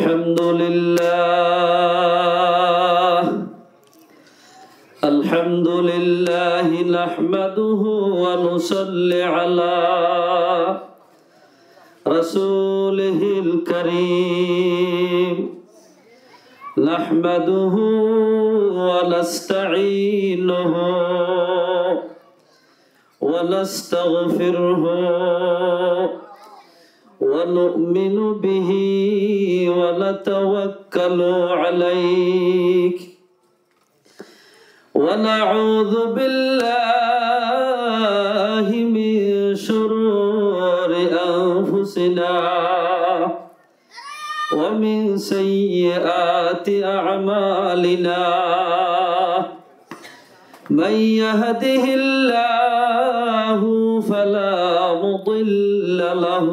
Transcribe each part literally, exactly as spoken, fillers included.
الحمد لله. الحمد لله نحمده ونصلي على رسوله الكريم. نحمده ونستعينه ونستغفره ونؤمن به ونتوكل عليه ونعوذ بالله من شرور أنفسنا ومن سيئات أعمالنا. من يهده الله فلا مضل له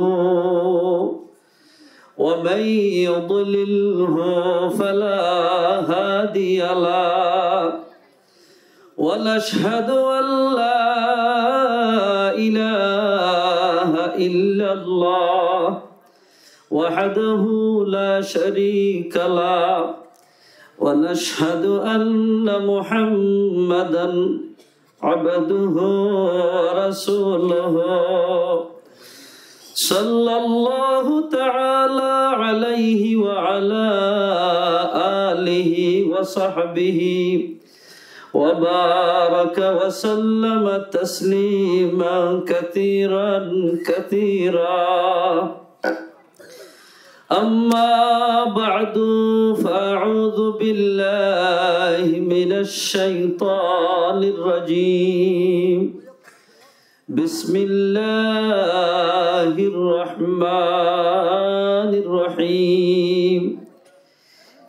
ومن يضلله فلا هادي له. ونشهد أن لا إله إلا الله وحده لا شريك له. ونشهد أن محمدا عبده ورسوله. صلى الله تعالى عليه وعلى آله وصحبه وبارك وسلم تسليما كثيرا كثيرا. أما بعد، فأعوذ بالله من الشيطان الرجيم. بسم الله الرحمن الرحيم.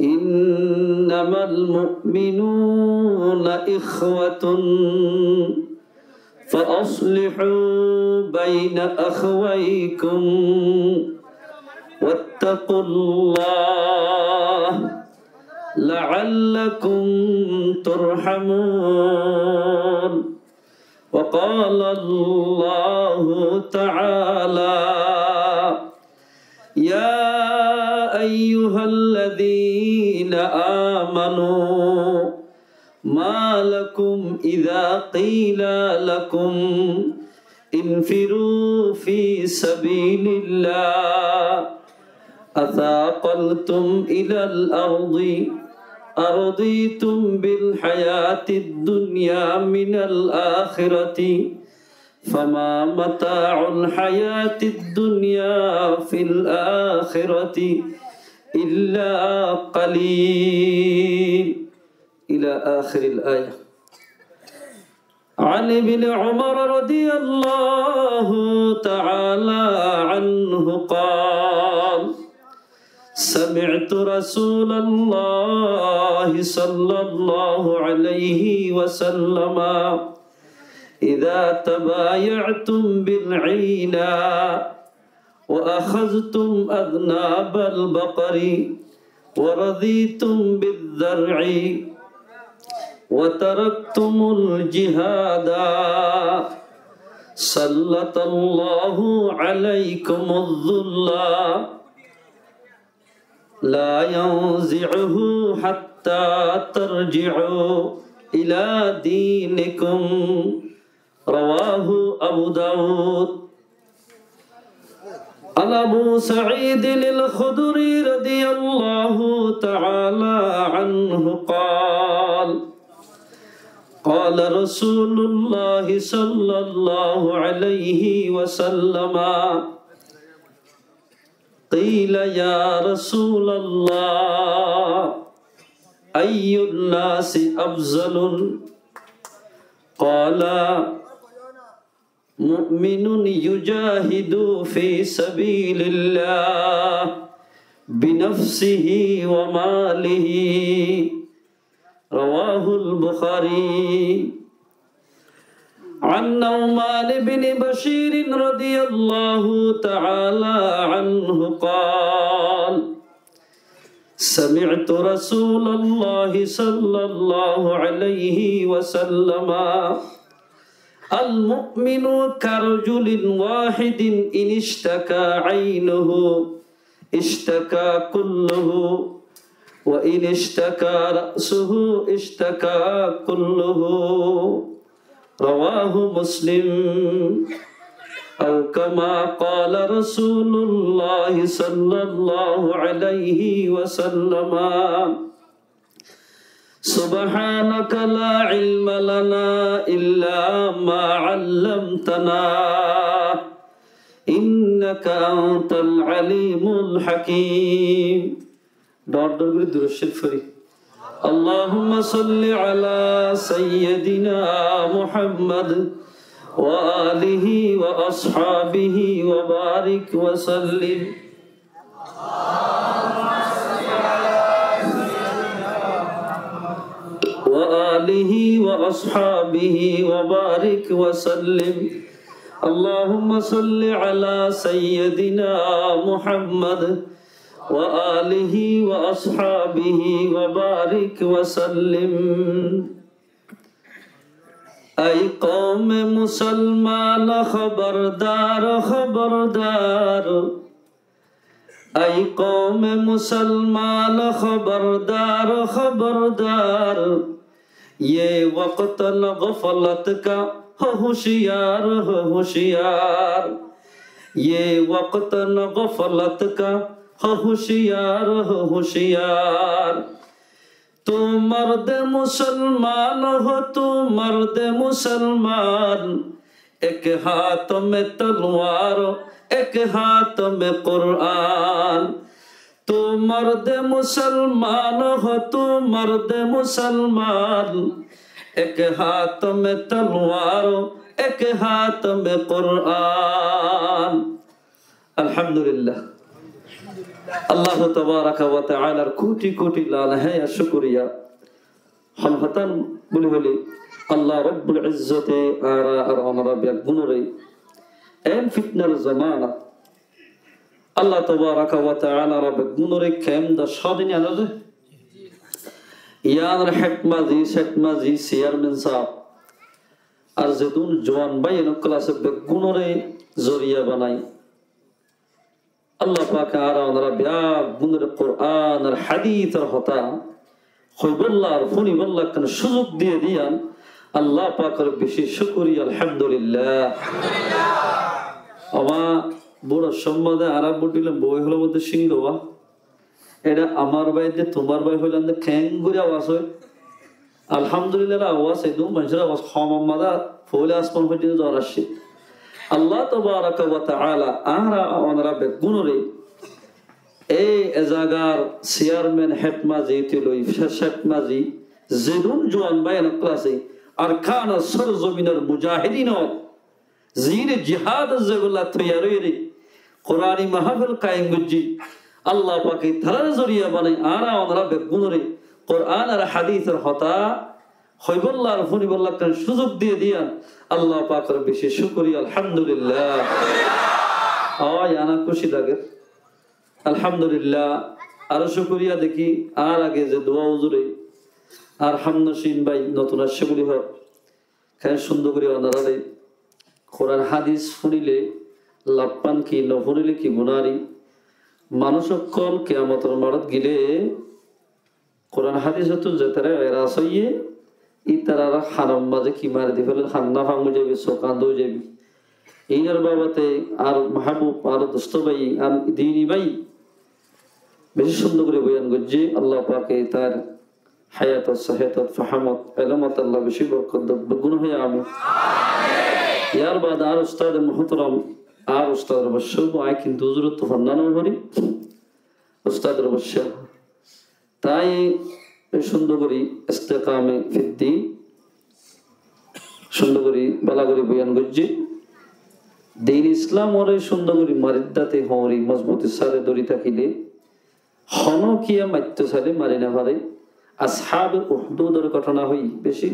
إنما المؤمنون إخوة فأصلحوا بين أخويكم واتقوا الله لعلكم ترحمون. وقال الله تعالى: يا أيها الذين آمنوا ما لكم إذا قيل لكم انفروا في سبيل الله أثاقلتم إلى الأرض أرضيتم بالحياة الدنيا من الآخرة فما متاع الحياة الدنيا في الآخرة إلا قليل. إلى آخر الآية. عن ابن عمر رضي الله تعالى عنه قال: سمعت رسول الله صلى الله عليه وسلم: إذا تبايعتم بالعينة وأخذتم أذناب البقر ورضيتم بالذرع وتركتم الجهاد سلط الله عليكم الذل لا ينزعه حتى ترجعوا إلى دينكم. رواه أبو داود. عن أبي سعيد الخدري رضي الله تعالى عنه قال: قال رسول الله صلى الله عليه وسلم: قيل: يا رسول الله، أي الناس أفضل؟ قال: مؤمن يجاهد في سبيل الله بنفسه وماله. رواه البخاري. عن نعمان بن بشير رضي الله تعالى عنه قال: سمعت رسول الله صلى الله عليه وسلم: المؤمن كرجل واحد إن اشتكى عينه اشتكى كله، وإن اشتكى رأسه اشتكى كله. رواه مسلم. أو كما قال رسول الله صلى الله عليه وسلم. سبحانك لا علم لنا إلا ما علمتنا إنك أنت العليم الحكيم. Dor dor gori durud shorif fori. اللهم صل على سيدنا محمد وآله وأصحابه وبارك وسلم. وآله وأصحابه وبارك وسلم. اللهم صل على سيدنا محمد وآله وأصحابه وبارك وسلم. اے قوم مسلمان خبردار، خبردار۔ اے قوم مسلمان خبردار، خبردار۔ یہ وقت غفلت کا ہو ہوشیار، ہو ہوشیار۔ یہ وقت غفلت کا ہو ہوشیار، ہو ہوشیار۔ تو مرد مسلمان ہو، تو مرد مسلمان، ایک ہاتھ میں تلوار، ایک ہاتھ میں قرآن۔ تو مرد مسلمان ہو، تو مرد مسلمان، ایک ہاتھ میں تلوار، ایک ہاتھ میں قرآن۔ الحمدللہ۔ Allah tabaraka wa ta'alar koti koti lanahaya cukuriya. Hon hotán buli hoilé, Allah Rabbul Izzot e añára ar onora beggúnore en fitnar zomanat Allah tabaraka wa ta'ala añára beggúnore kem da sodin anode. Iyanor hetmazi, setmazi, chairman sáb, ar zedún juwan bái ókkol asé beggúnore zoriya banai Allah pake añára onora beggúnore Qur'an ar hadisor hotá hoibolla ar funibolla ekkán suzuk diye diyan Allah pakor beci cukuriya, alhamdulillah. Ama bura sommade añára buri dilam boi holar modde singwa. Eda amar bái de, tumar bái hoilam de, kengori awas oi. Alhamdulillah, awas edún manúcor awas hom, amma da foila asman foijjonto zor asé. Allah tabaraka wa ta'ala añára onora beggúnore ei ezagar chairman, hetmazi, tiloi, hetmazi, zedún juwan bái ókkol asé, Arkanor sor zominor mujahidin ókkol, zine jihadot zaibolla toiyar óiyore Qurani mahfil kaim goijje, Allah pake tarare zoriya banai añára onora beggúnore Qur'an ar hadisor hotá hoibolla ar funibolla ekkán suzuk diye diyan Allah pakor beci cukuriya, alhamdulillah. Awa, iyan kuci lager. Alhamdulillah. Aró cukuriya deki añár age ze duwa uzure ar hamnocin bái notun asé buli hó. Ken cúndor gori onorare Qur'an hadis funile laf fan ki, no funile ki guná ri? Manúc ókkol kiyamotor maçot gile Qur'an hadisottú zetará eras óiye, itarar hanor maze ki mari di félaiye, han nafang ói zaibo, suk andá ói zaibo. Inor babote ar mahbub, ar dosto bái, ar dini bái beci cúndor gori boyan goijje. Allah pake tar hayatot, sehetot, fahamot, elomot Allah beci borkot douk, beggún hoiya amin. Yar bade ar ustade muhtaram, ar ustador bocca, añí kintu uzurottú fonná no fori, ustador bocca. Tái cúndor gori istiqame fiddin, cúndor gori bála gori boyan goijje. Din Islamore cúndor gori maridda te hoñri mozbuti sáre dóri tákile, honó kiye maitto saile mari no fare. Ashabe Uhdudor gótona hoi, beci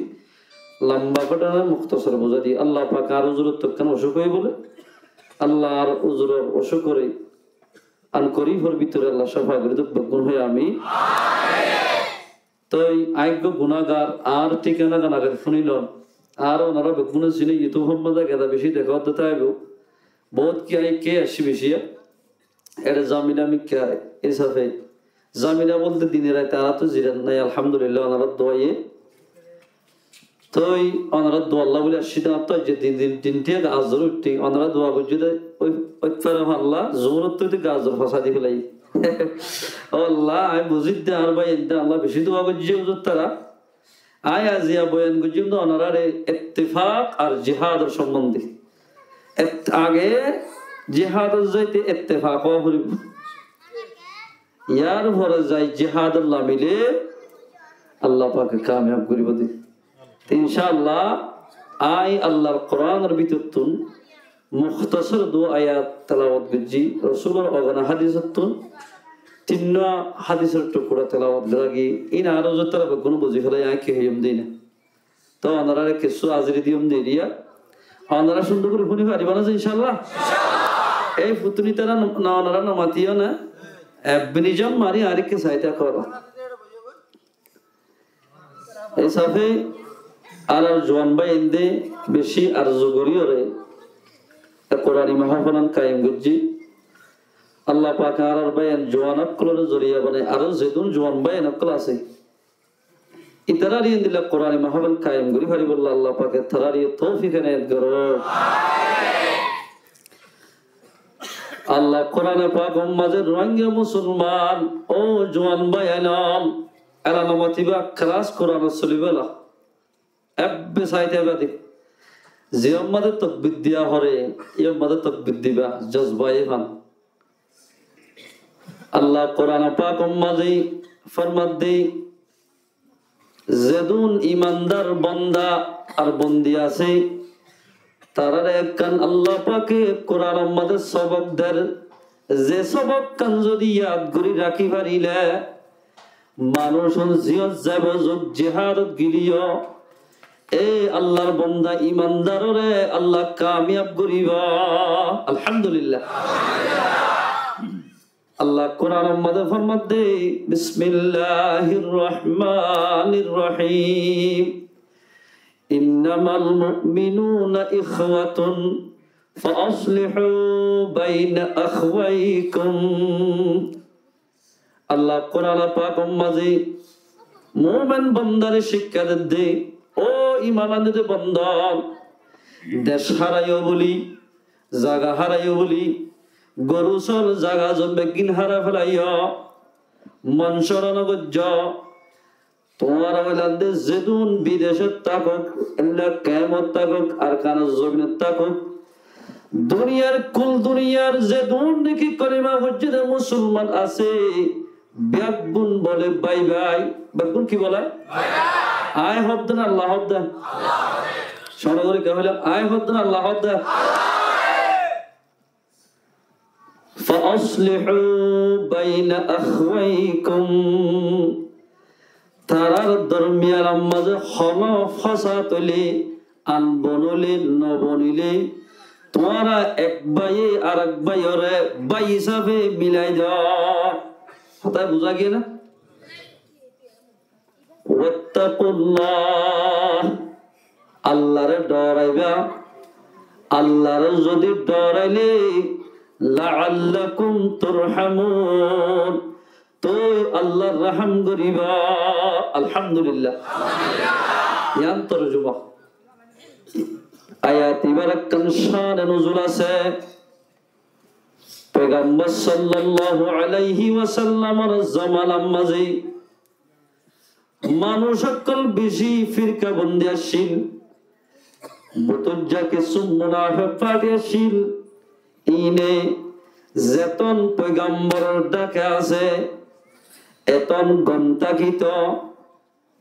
lamba gótona, muktosor buzái di. Allah pak ar uzurottú ekkán ocuk óiye bole, Allah ar uzuror ocukore an korifor bútore Allah cofa gori douk, beggún hoiya amin. Toi añí eggwá gunágar, añár thíkana gan age funilon, ar onora beggúne sine, YouTube or maze geda beci dekódde táibo, bout ki añí ke así beci ya. Ere zamina mikká, e hísafe zamina bolte dine raite añára to ziran nai, alhamdulillah, onorar duaye. Toi onorar dualla buli aiccí de, añár to aijja din, din, din tiya gazor uiththí, onorar dua goijjó de, oi, oi fare falla, zuhur ottú de gazor fasa di felai. O Allah, añí buzir de, añár bái ende Allah beci dua goijjé, huzur tara. Añí aziya boyan goijjum de onorare ittifak ar jihador sombonde. Et-, age jihadot zaite ittifak ówa foribó. Yar fore zai jihadot lamile Allah pake kamiyab goribo de. Te incállah, añí Allar Quranor bútottún mukhtasar dui ayat telawat goijjí, Rosulor ogona hadisottún tinnúa hadisor tukura telawat gorá giyé. Ín añára huzur tara beggúne buzi felaiye, añí ki hoiyum de ína. Toi onorare kessú aziri diyum de eriya. Onora cúndor gorí fúni faribá na ze, incállah? Ei futuni tara no-, na, onora no matiyo na. Ebbe nizam mari añáre ki saita koro. E hísafe añárar juwan bái ende beci arzu gorí ore e Kurani mahfil an kayem goijjé. Allah pake añárar bái en juwan ókkolore zoriya banai aró zedún juwan bái en ókkol asé, itarare endilla Kurani mahfil kayem gorí faribólla Allah pake tarare toufik enayet gorouk. Allah Kurane pak or maze Rohingya musolman, o juwan bái en, ela no matiba, kelas Kuran solibólla. Ebbe saite bade. Ziyór maze tokbir diya fore, iyór maze tokbir diba, jozba e fan. Allah Kurane pak or maze formadde, zedún imandar bonda ar bondi asé, tarare ekkán Allah pake Kuranor maze sobok der, ze sobok kán zodi yad gorí rakí farile, manúic un ziyót zaibo zuk jihadot gileyó, e Allar bonda imandarore Allah kamiyab goribo. Alhamdulillah. Allah Kuranor maze formadde, بسم الله الرحمن الرحيم. إنما المؤمنون إخوة فأصلحوا بين أخويكم. Allah Kuran pakor maze mumin bondare cikka dedde, o iman anede bonda, dec haraiyó buli, zaga haraiyó buli, goru sóol zaga zobin beggín harai felaiyó, mon córa no goijjó. Tuáñra óilande zedún bidecót tákok, ella kemot tákok, Arkanor zobinot tákok, duniyar kul duniyar zedún niki kolima foijjé de musolman asé, beggún bole bái bái. Beggún ki bole? Bái bái. Añí hoddé na Allah hoddé? Allah hoddé. Córa gorí hoilám, añí hoddé na Allah hoddé? Allah hoddé. فأصلحوا بين أخويكم. Tarár dormiyanor maze hono fosad óile, anbon óile, no bonile, tuáñra ek báiye arek báiyore bái hísafe milai do. Hotá buzá giyé na? واتقوا الله. Allare dhoraiba. Allare zodi dhoraile, لعلكم ترحمون. Toi Allah rahám goriba. Alhamdulillah. Yián torjuma. Ayat ibar ekkán cáne nuzul asé. Foigambor sallallahu alaihi wasallamor zomanar maze manúic ókkol beci firkabondi accíl. Bútozza kessú munafek parti accíl. Ine zeton foigamboror dhake asé, eton gom tákito,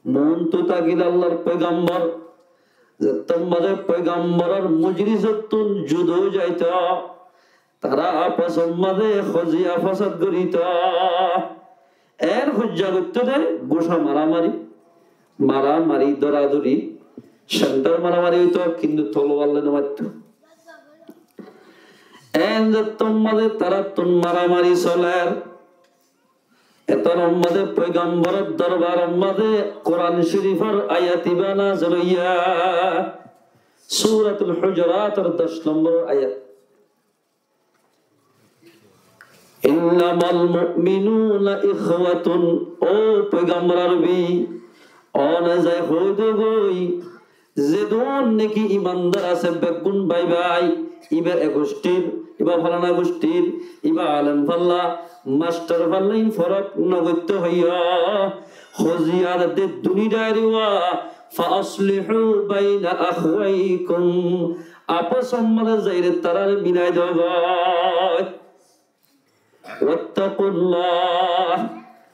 muúntu tákil Allar foigambor. Zetton maze foigamboror mojlisottún juda ói zaito, tará afosor maze hoziya fosad gorito. En hoijja goitto de gusa maramari, maramari, dhoradhori, center maramari óito, kintu tolowar loi no maitto. En zetton maze tarattún maramari soler, eton maze foigamboror dorbaror maze Kuran Corifor ayat iba nazil óiye, Suratul Hujurator doc nombor ayat. إنما المؤمنون إخوة, ó foigambor Arobi, óne zai hoói dogói, zedún neki imandar asé beggún bái bái, íba e gucthír, íba falana gucthír, íba alem falla, mastor falla, ín forók nogoittó hoiyó. Hozziyar de duni dairiwa, فأصلحوا بين أخويكم, afosor maze zaire tarare milai dogói. واتقوا الله,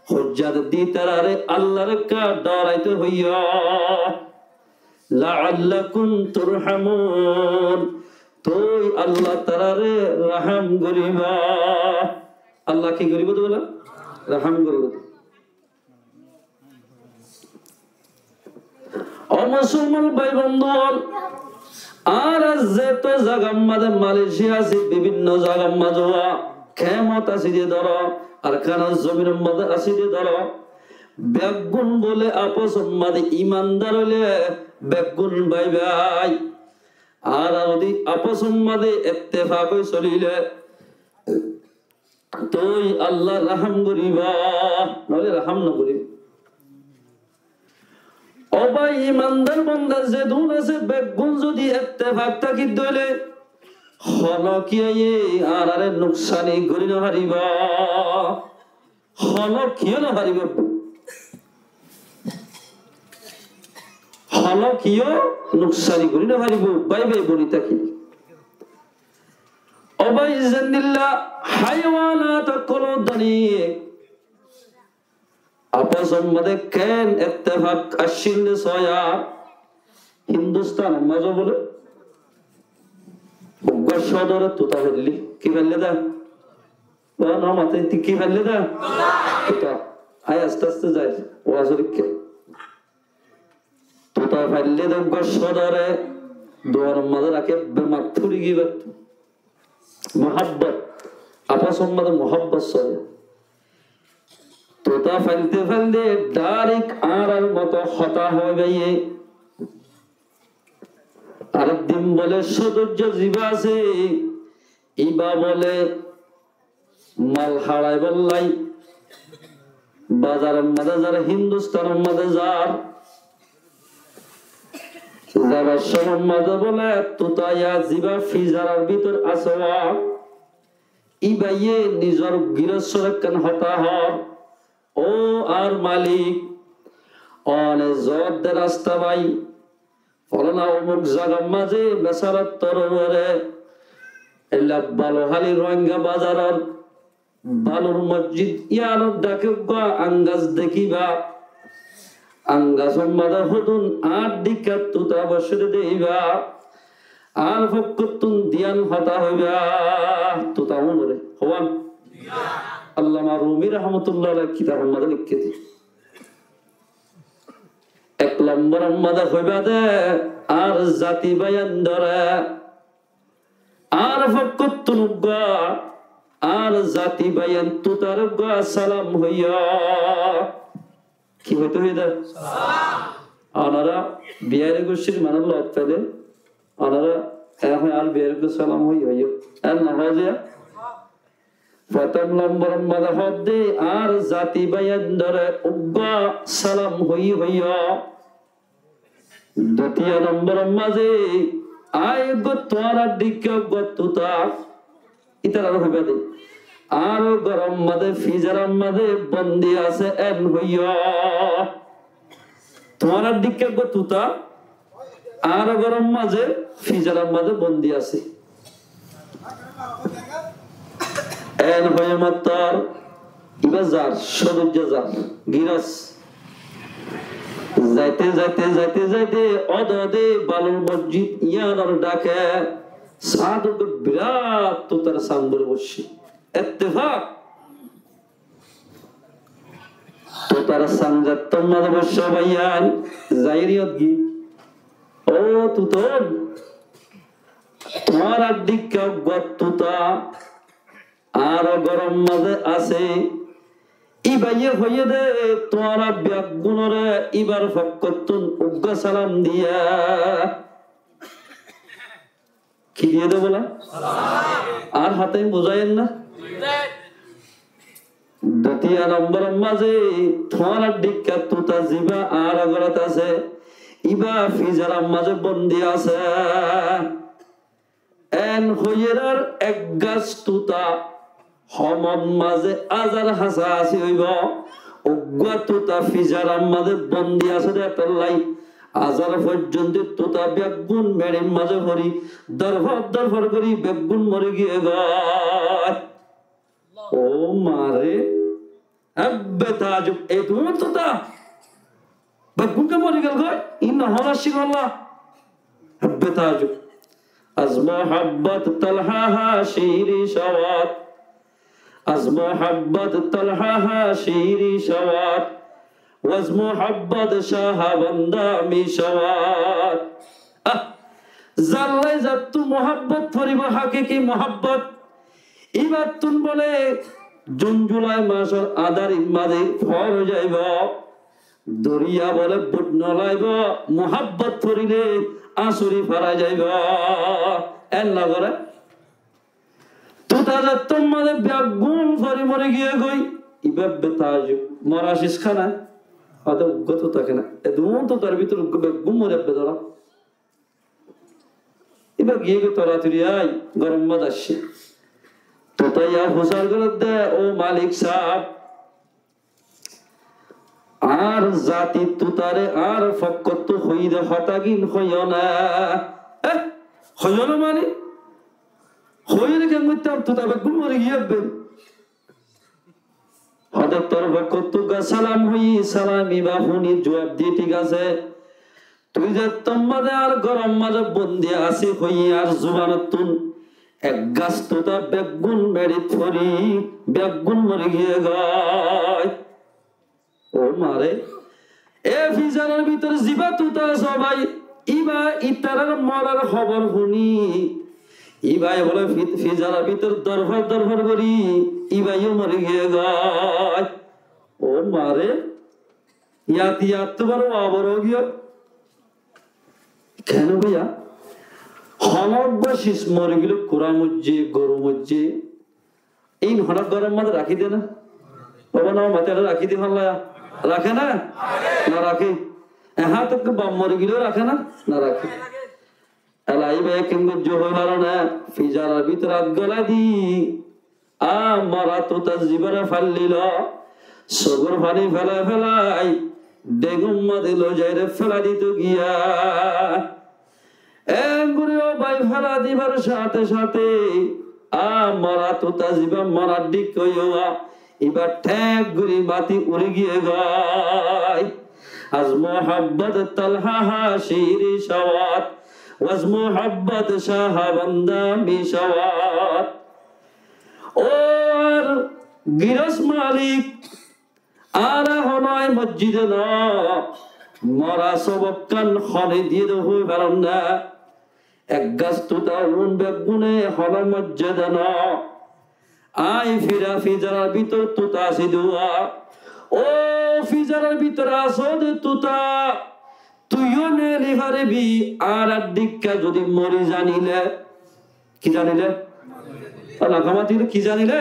hozziyar de tarare Allahr ekka doraitó hoiyó. لعلكم ترحمون, toi Allah tarare rahám goribo. Allah ki goribo de bóla? Rahám goribo de. Ó musolman bái bondú ól, añára zeto zagar maze Malaysia así, bibinno zagar maze uá, kemot así de dóro, Arkanor zominor maze así de dóro, beggún bóle afosor maze imandar óile beggún bái bái. Añára zodi afosor maze ettefak ói solile, toi Allah rahám goribo, noóile rahám nogoribo. Ó bái, imandar bonda zedún asé, beggún zodi ettefak táki dóile, hono kiyé añárare nuksani gori nofaribo. Hono kiyé nofaribo. Hono kiyé nuksani gori nofaribo, bái bái boni tákile. Ó bái, zendilla háiwanat ókkol dóri, afosor maze ken ettefak accíl de soya, Hindustan maze bóle, uggwá sodore tuta faille, ki faille de? Ó, no mate, ti ki faille de? Tuta. Ai aste aste zai, waz gorí ki? Tuta faille de uggwá sodore duaror maze raké, bemar fori giyé. Muhabbot, afosor maze muhabbot sole. Tuta failte failte dairek añárar moto hotá hoó báiye. Arek din bóle sodorjo ziba asé, iba bóle mal haçaibolla bazaror maze zar, Hindustanor maze zar. Zaibar somot maze bóle tuta ya ziba fizarar bútore asé, íbaye nizor girostor ekkán hotá hoór, "Ó añár malik, one zodde rasta bái, folana omuk zagar maze mesarat torore, eilla Baluháli Rohingya bazaror balur mosjid, iyanor dháke uggwá añgas dekíba. Añgasor maze hodún añár dhikká tuta boccé de deiba. Añár fokkottún diyan hotá hoiba." Tuta unore hoiba. Allama Rumi rahmatullah alaih kitabor maze leikké de. Ek lomboror maze hoiba de, añár zati báiyaindore añár fokkottún uggwá, añár zati báiyain tutare uggwá salam hoiyó. Ki hoito hoiyé de? Onora Bihari goccír manúic lot faile, onora ehón añár Bihari uggwá salam hoiyó, hoiyó. Er no hoó de? Fottóm lomboror maze hoó de, añár zati báiyaindore uggwá salam hoiyí hoiyó. Dutiyo lomboror maze, añí uggwá tuáñrar dhikká uggwá tuta, ítarare hoiba de, añáro goror maze fizarar maze bondi asé, en hoiyó. Tuáñrar dhikká uggwá tuta, añáro goror maze fizarar maze bondi asé. En hoiyé mattor, iba zar, sodorjo zar, giros. Zaite, zaite, zaite, zaite, ode ode balur mosjid iyanor dháke sañdor birat tutar sañbol boiccé. Ettefak. Tutar sañdor maze boiccé báiyain, zairiyot gi. Ó tuta, tuáñrar dhikká uggwá tuta añáro goror maze asé. Íbaye hoiyé de, tuáñra beggúnore íbar fokkottún uggwá salam diya. Ki diye de bóla? Ar hotá buzá zair na? Dutiya nombor mazé tuáñrar dhikká tuta zibá añárar górot asé, ibá fizarar mazé bondi asé. En hoiyérar ek gas tuta homot mazé azar hásahásí óibo. Uggúa tuta fizarar mazé bondi asé dé etóllai azar foijjonto tuta beggún meçir mazé fori dorfor dorfor gorí beggún mori giyé goi. Ó maré, ebbe taajjub, e duún tuta beggún ké mori gel goi, in no hoór cík Allah. Ebbe taajjub. از محبت طلحه‌ها شیری شود، از محبت طلحه‌ها شیری شود، وز محبت شهوندان می‌شود. Ah, zallai zattu muhabbot foribo, hakiki muhabbot, ibattún bóle Jun Julai macór añdárir mazé fór ói zaibo. Doriya bóle bud no laibo, muhabbot forilé añsuri fara zaibo. En no goré? Tuta zattór mazé beggún fori mori giyé goi, ibá ebbe taajjub. Mora cíz ká na? Hode uggúa tuta ká na? E duún tutar bútore uggúa beggún mori ebbe dóra. Ibá giyé goi toratori ai, góror mazé aiccé. Tuta ya fusar gorér dé, ó malik saáb, añár zati tutare añár fokkóttu hoiyí dé hotágin hoiyó na. Eh, hoiyó na mani? Hoiyé dé ken goittám, tuta beggún mori giyé ebbe. Hode tor fokkóttu uggúa salam hoiyí, salam ibá fúni juab diyé, thík asé, tui zettór mazé añár góror mazé bondi así hoiyí añár zubanottún ek gas tuta beggún meçit fori beggún mori giyé goi. Ó maré, e fizarar bútore zibá tuta asé bái, ibá itarar morar hóbor fúni, ibá bóle fi-, fizarar bútore dorfor dorfor gorí ibá yó mori giyé goi. Ó maré, yad yad to boro abor ói giyé. Ken báiya? Honó uggúa cíz mori gilé, kura moijjé, goru moijjé, in honó góror mazé rakí dé na? Baba, no mate, rakí dé holla? Raké na? No raké. E há, tor baf mori gilé raké na? No raké. Ela ibá ken goijjé hoi faro na, fizarar bútore át golai di, a mora tuta zibáre faillílo, sukor faní felai felai dheñgor mazé loi zaiyóre felai dito giyé. Engorí ó bái felai dibar sáte sáte a mora tuta zibá morar dhikká óiye, ibá thék gorí mati uri giyé goi. از محبت طلحه‌ها شیری شود، وز محبت شهوندان می‌شود. Ó añár girós malik, añára honó moijjí dé no, mora sobokkán hone diyé dé hoi faron na. Ek gas tuta un beggúne honó moijjé dé no. Añí fira fizarar bútore tuta así dé. Ó fizarar bútore asó dé tuta, tui yó neeli faribi, añárar dhikká zodi mori zanilé. Ki zanilé? Ó, no mate, ki zanilé?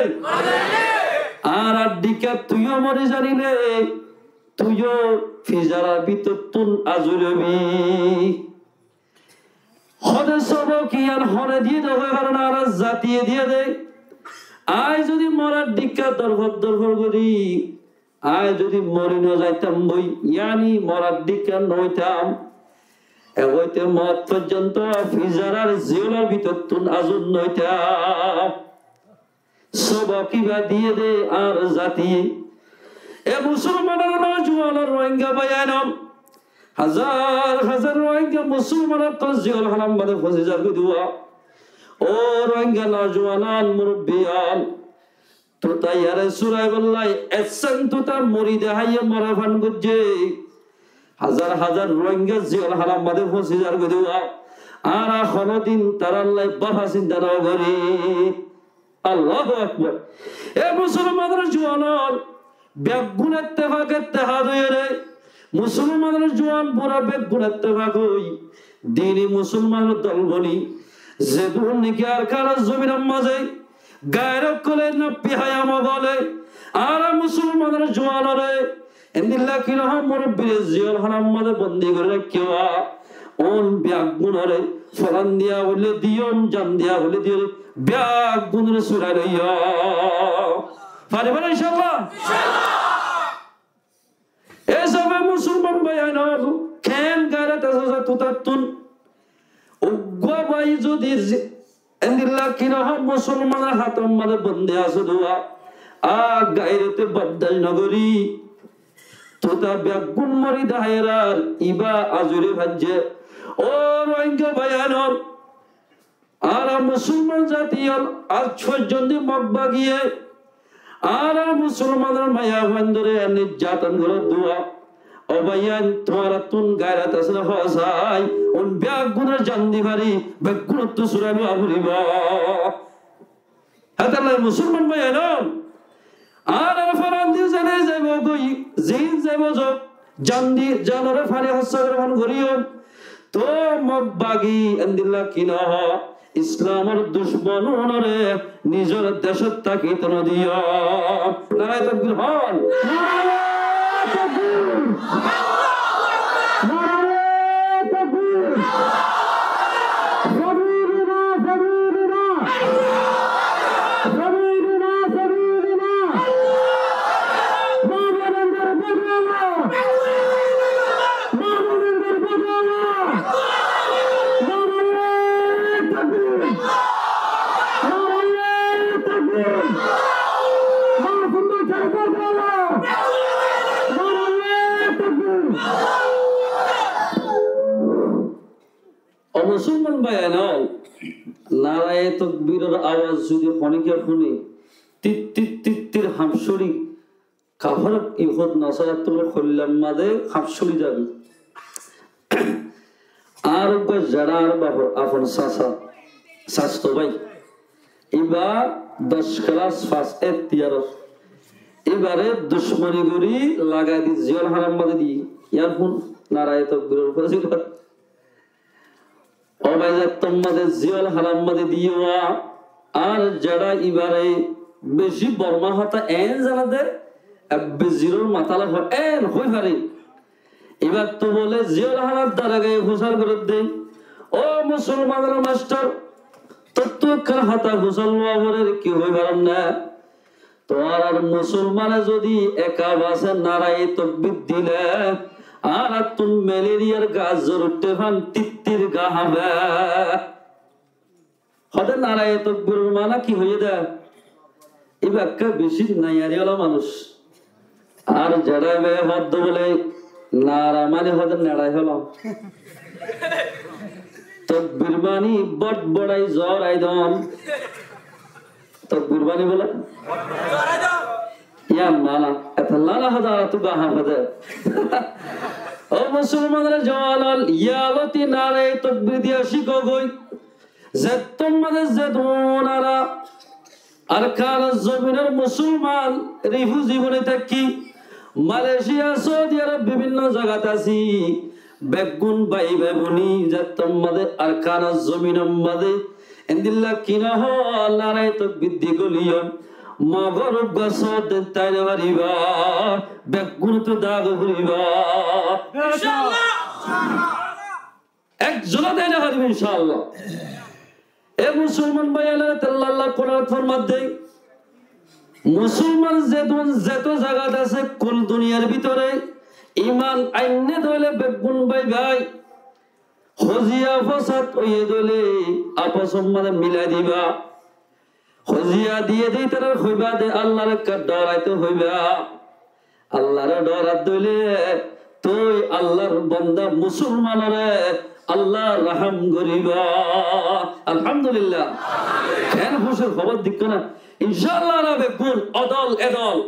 Añárar dhikká tui yó mori zanilé, tui yó fizarar bútorottún azuri óibi. Hode sobok iyan hone diyé dé hoi faro na, añárar zatiye diyé dé. Añí zodi morar dhikká dorfor dorfor gorí, añí zodi mori no zaitam boi, yáni morar dhikká no óitam, e óite moot foijjonto fizarar ziyólor bútorottún azur no óitam. Sobok ibá diyé dé añár zatiye. E musolmanor nojuwan Rohingya bái ainol, hazar hazar Rohingya musolmanor to ziyól hánar mazé fosí zargói dé. Ó Rohingya nojuwan, murubbi ól, tuta iyáre suraibálla essán tuta mori dé háiye mora fan goijjé. Hazar hazar Rohingya ziyól hánar mazé fosí zargói dé. Añára honódin tarár lla báfa sinta no gorí. Allahu Akbar. E musolmanor juwan ól, beggún ettefak ettehad óiyore, musolmanor juwan bura beggún ettefak ói, dini musolmanor dol boni, zedún niki Arkanor zominor mazé gair ókkole, nafsi hayam ókkole, Añára musolmanor juanoré, endilla ki no hoó, murobbire ziyólhanat mazé bondi gorí raikké, uún beggúnoré foran diya hoilé diyum, jan diya hoilé diyum, beggúnoré surai loiyó. Faribá né incállah? Hísafe musolman bái ainol, keén gairat asé tuáñrattún? Uggwá bái zodi zi-, endilla ki no hoó, musolmanor hátor mazé bondi asé dé, a gairate bordac no gorí, tuáñra beggún mori dahairar, ibá aijjó faijjé. Ó Rohingya bái ainol, añára musolman zati ól, aijjó foijjonto Mog bagiye añára musolmanor maiyafuaindóre nirzaton goródde. Ó báiyain, tuáñrattún gairat asé né hoó sai, uún beggúnor jan di fari, beggúnottú surai lowa foribó. Hétolla musolman bái ainol, añárar foran di zene zaibo goi, zin zaibo zok, jan di, janoré fani hóssa gorí fán goríyum. Toó Mog bagi endilla ki no hoó, Islamor ducmon unoré nizor decót tákito no diyó. Naraye tokbir hoón. Naraye tokbir. Naraye tokbir. Zabirina, zabirina. Zabirina, zabirina. Mabonindor bói Allah. Mabonindor bói Allah. Naraye tokbir. Naraye tokbir. Mabonindor bói Allah. Naraye tokbir. Ó musolman bái ainol, naraye tokbiror awaz zodi honíkka fúni, tittir tittir hañfsóri, kafar Yuhud Nasarattún hoillar mazé hañfsóri zabi. Ar uggwá zeçá añár bafor afon sasa, sasto bái, ibá doc kelas fas ettiyarór. Ibáre ducmoni gorí lagai di ziyólhanar mazé di, yar fún naraye tokbiror fózilot. Ó bái, zettót mazé ziyólhanar mazé diyó, ar zeçá ibáre beci Borma hotá eén zane dé, ebbe ziror matala hoó, eén hoói fare. Ibáttu bóle ziyólhanar daragai fusár gorédde. Ó musolmanor mastor, tottú ekkán hotá fusár lowa forer, ki hoói faron né? Tuáñrar musolmane zodi ek abase naraye tokbir dile, añárattún meleriyar gas zor uiththé fán tittir gaa hañfe. Hoóde naraye tokbiror mana ki hoiyé dé? Ibá ekká beci naiyari ola manúic. Ar zeçá ibá hoódde bóle nara mani hoóde neçai holam. Tokbir mani bot boçai zorai don. Tokbir mani bóle? Yián mana. Etolla na hoóde añárattú gaa hañfe dé. Ó musolmanor juan ól, yáloti naraye tokbir diya cíko goi. Zettót mazé zetún añára Arkanor zominor musolman rifuzi boni táki, Malaysia, Saudi Arab, bibinno zagat así, beggún bái bái boni zettót mazé Arkanor zominor mazé endilla ki no hoó, naraye tokbir di goliyó, Mogor uggwá sót den tái no faribá, beggúnottú dage foribá. Incállah. Ekzone dái no faribá, incállah. E musolman bái ókkol, Allah Kuranot formadde, musolman zetún zeto zagat asé, kul duniyar bútore iman ainné dóile beggún bái bái, hoziya fosad óiye dóile afosor maze milai diba. Hoziya diye de ítarar hoiba de Allahr ekka dhoraito hoiba. Allahr dhorat dóile tui Allahr banda musolmanore Allah raham goriba. Alhamdulillah. Ken kúcir hóbor dikko na? Incállah añára beggún odol edol.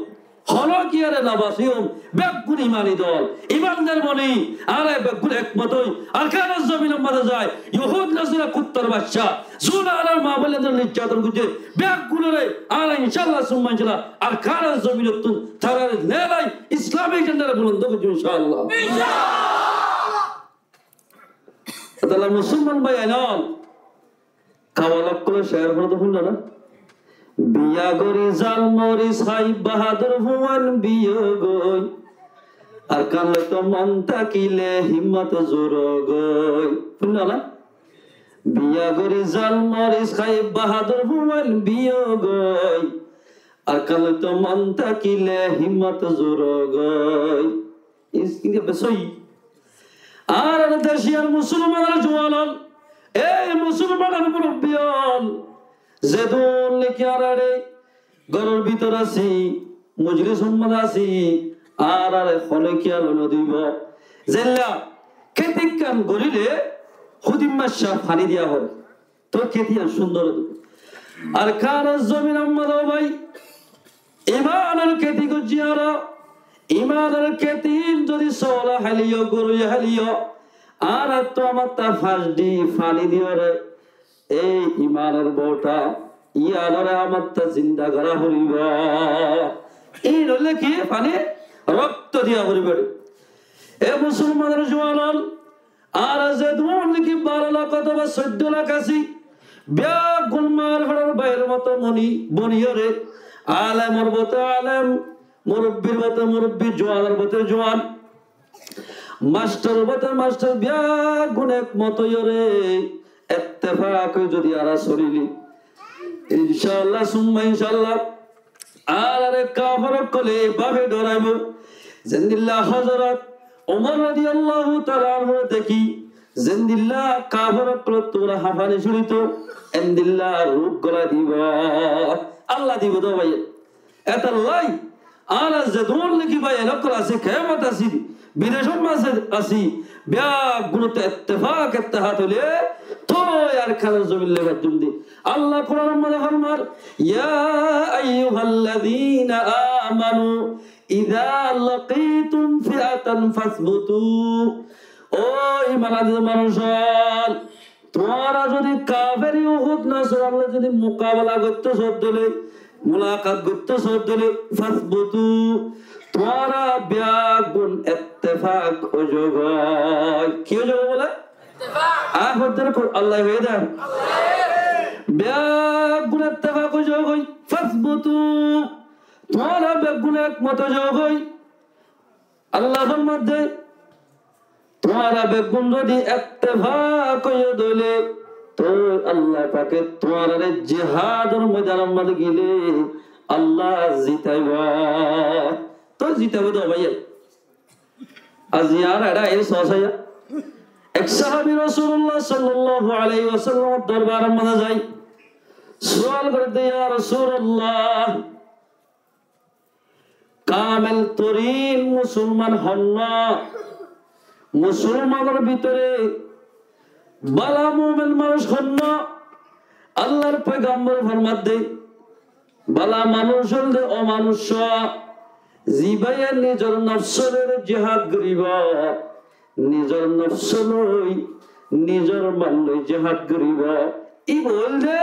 Hono kiyóre no basiyum, beggún imani dol, imandar boni, añára beggún ekmot ói, Arkanor zominor maze zai, Yohud Nasara kuttar bacca, zura añárar ma boinnain nirjaton goijje, beggúnore añára incállah summa incállah Arkanor zominottún tarare nelai Islami jendare bulond goijjum incállah. Etolla musolman bái ókkol, kawal ókkolor cér fore to fúnno na? Biya gorí zal moris hái bahádur fuain biyó goi. Arkán loito mon tákile himmot zuro goi. Fúinno na? Biya gorí zal moris hái bahádur fuain biyó goi. Arkán loito mon tákile himmot zuro goi. Is-, inge besói. Añárar decíyar musolmanor juan ól, ei musolmanor murubbi ól, zedún niki añárar góror bútore así, mojlis ummot así, añárare honó kiyál no dibo. Zeilla kéti ekkán goríle húdin maccá faní diya hoó. Toi kéti yián cúndor óibo. Ar Kanor zomin ammá dó bái, imanor kéti goijjí añára, imanor kéti zodi sóola háliyo, goróya háliyo, añárattú amátta fañs di faní diyóre, ei imanor bouta, yiánore amátta zinda gorá foribó. Iín óile ki? Faní, rokto diya foribó. E musolmanor juan ól, añára zedún niki baró lak otóba soiddó lak así, beggún mar feçor báiyor moto moni, boniyóre, alemor bote alem, murubbir bote murubbi, juanor bote juan, mastoror bote mastor, beggún ek moto óiyore, ettefak ói zodi añára solili, incállah, summa incállah, añárare kafer ókkole eibábe dhoraibo. Zendilla Hozorot Umar rodiyallahu taala anhure dekí, zendilla kafer ókkolottú hañfani cúrito, endilla ruk golai dibo. Allah dibo dó bái. Etollá añára zedún niki bái ókkol así, kemot así, bidecót así, beggúnottú ettefak ettehad óile toi Arkanor zomin loi baijjum de. Allah Kuranor maze formar, يا أيها الذين آمنوا إذا لقيتم فئة فاثبتوا. Ó iman anne dé manúic ól, tuáñra zodi kafer Uhud Nasror loi zodi mukabela goittó só de óile, mulakat goittó só de óile, فاثبتوا, tuáñra beggún ettefak ói zagói. Ki ói zagói bóle? Ettefak. Ar hoddúr Allah hoiyé dé. Beggún ettefak ói zagói. فاثبتوا. Tuáñra beggún ek mot ói zagói. Allah formar dé, tuáñra beggún zodi ettefak óiyo de óile, toi Allah pake tuáñrare jihador moidanor maze gile Allah zitaibo. Toi zitaibo dé bái. Aijja añára eçé aiyér sóo saiya. Ek sahabi Rosulullah sallallahu alaihi wasallamor dorbaror maze zai. Sual gorer dé, يا رسول الله, kamel torin musolman hon? Musolmanor bútore bála mumin manúic hon? Allar foigambore formar dé, bála manúic ól dé ó manúic, zibáye nizor nofs loi jihad goribo, nizor nofs loi, nizor mal loi jihad goribo. Íba ól dé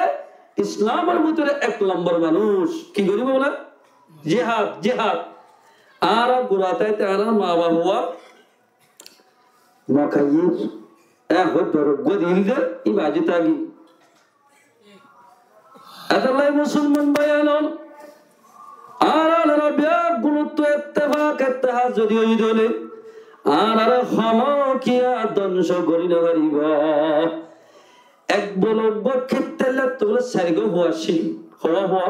Islamor bútore ek lombor manúic. Ki goribo bóle? Jihad, jihad. Añára gura táite añárar mabaf uwa no háiye, e hoó dóro uggúa dil dé, íba aijjó táki. Etollá musolman bái ól, añára beggúnottú ettefak ettehad zodi óiye de óile, añárare honó kiye dóngco gori no faribo. Ek bolo uggúa kittalla tole sairgúa fua accíl. Howa fua?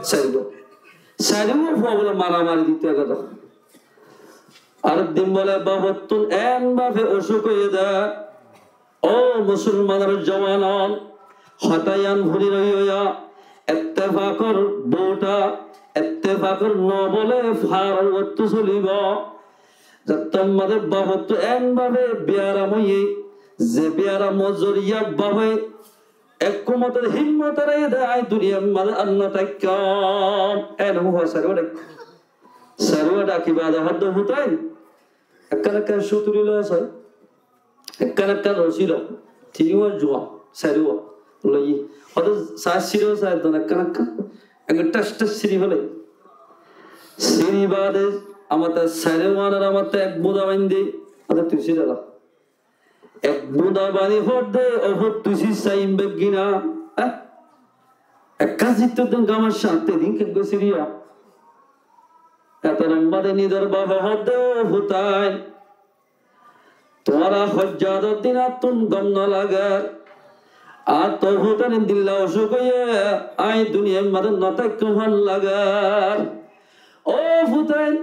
Sairgúa. Sairgúa fua bóle maramari dito ege dé. Ar din bóle bafottún en bafe ocúk óiye dé. Ó musolmanor juan ól, hotá yián fúni loiyo, ettefakor bouta, ettefakor no bóle faror uottú solibo. Zettót maze bafottú en bafe biyaram óiye, ze biyaramor zoriya bafe ekku motor himmot hárai dé, añí duniyar maze ar no táikkum. En hua sairgúa dhak-, sairgúa dhaki bade hoó dé, futain, ekkán ekkán cúturi loi sai, ekkán ekkán rosi loi, tiníwa juan, sairwa loi. Hoó dé sair siro sair don ekkán ekkán, ekkán ṭas ṭas siri félai. Siri bade amátta sairwa anor amátta ek buda bainde, hoó dé tui siri la. Ek buda bani hoó dé, ó fut tui siri saim beggína, eh? Ekká zittór din gamar cánte din keggúa siriyó. Etar mazé nizor bafe hoódde, "Ó futain, tuáñra hojjador din añttún gom no lager. Añáttu futain dilla ocúk óiye añí duniyair mazé no táikkum fán lager. Ó futain,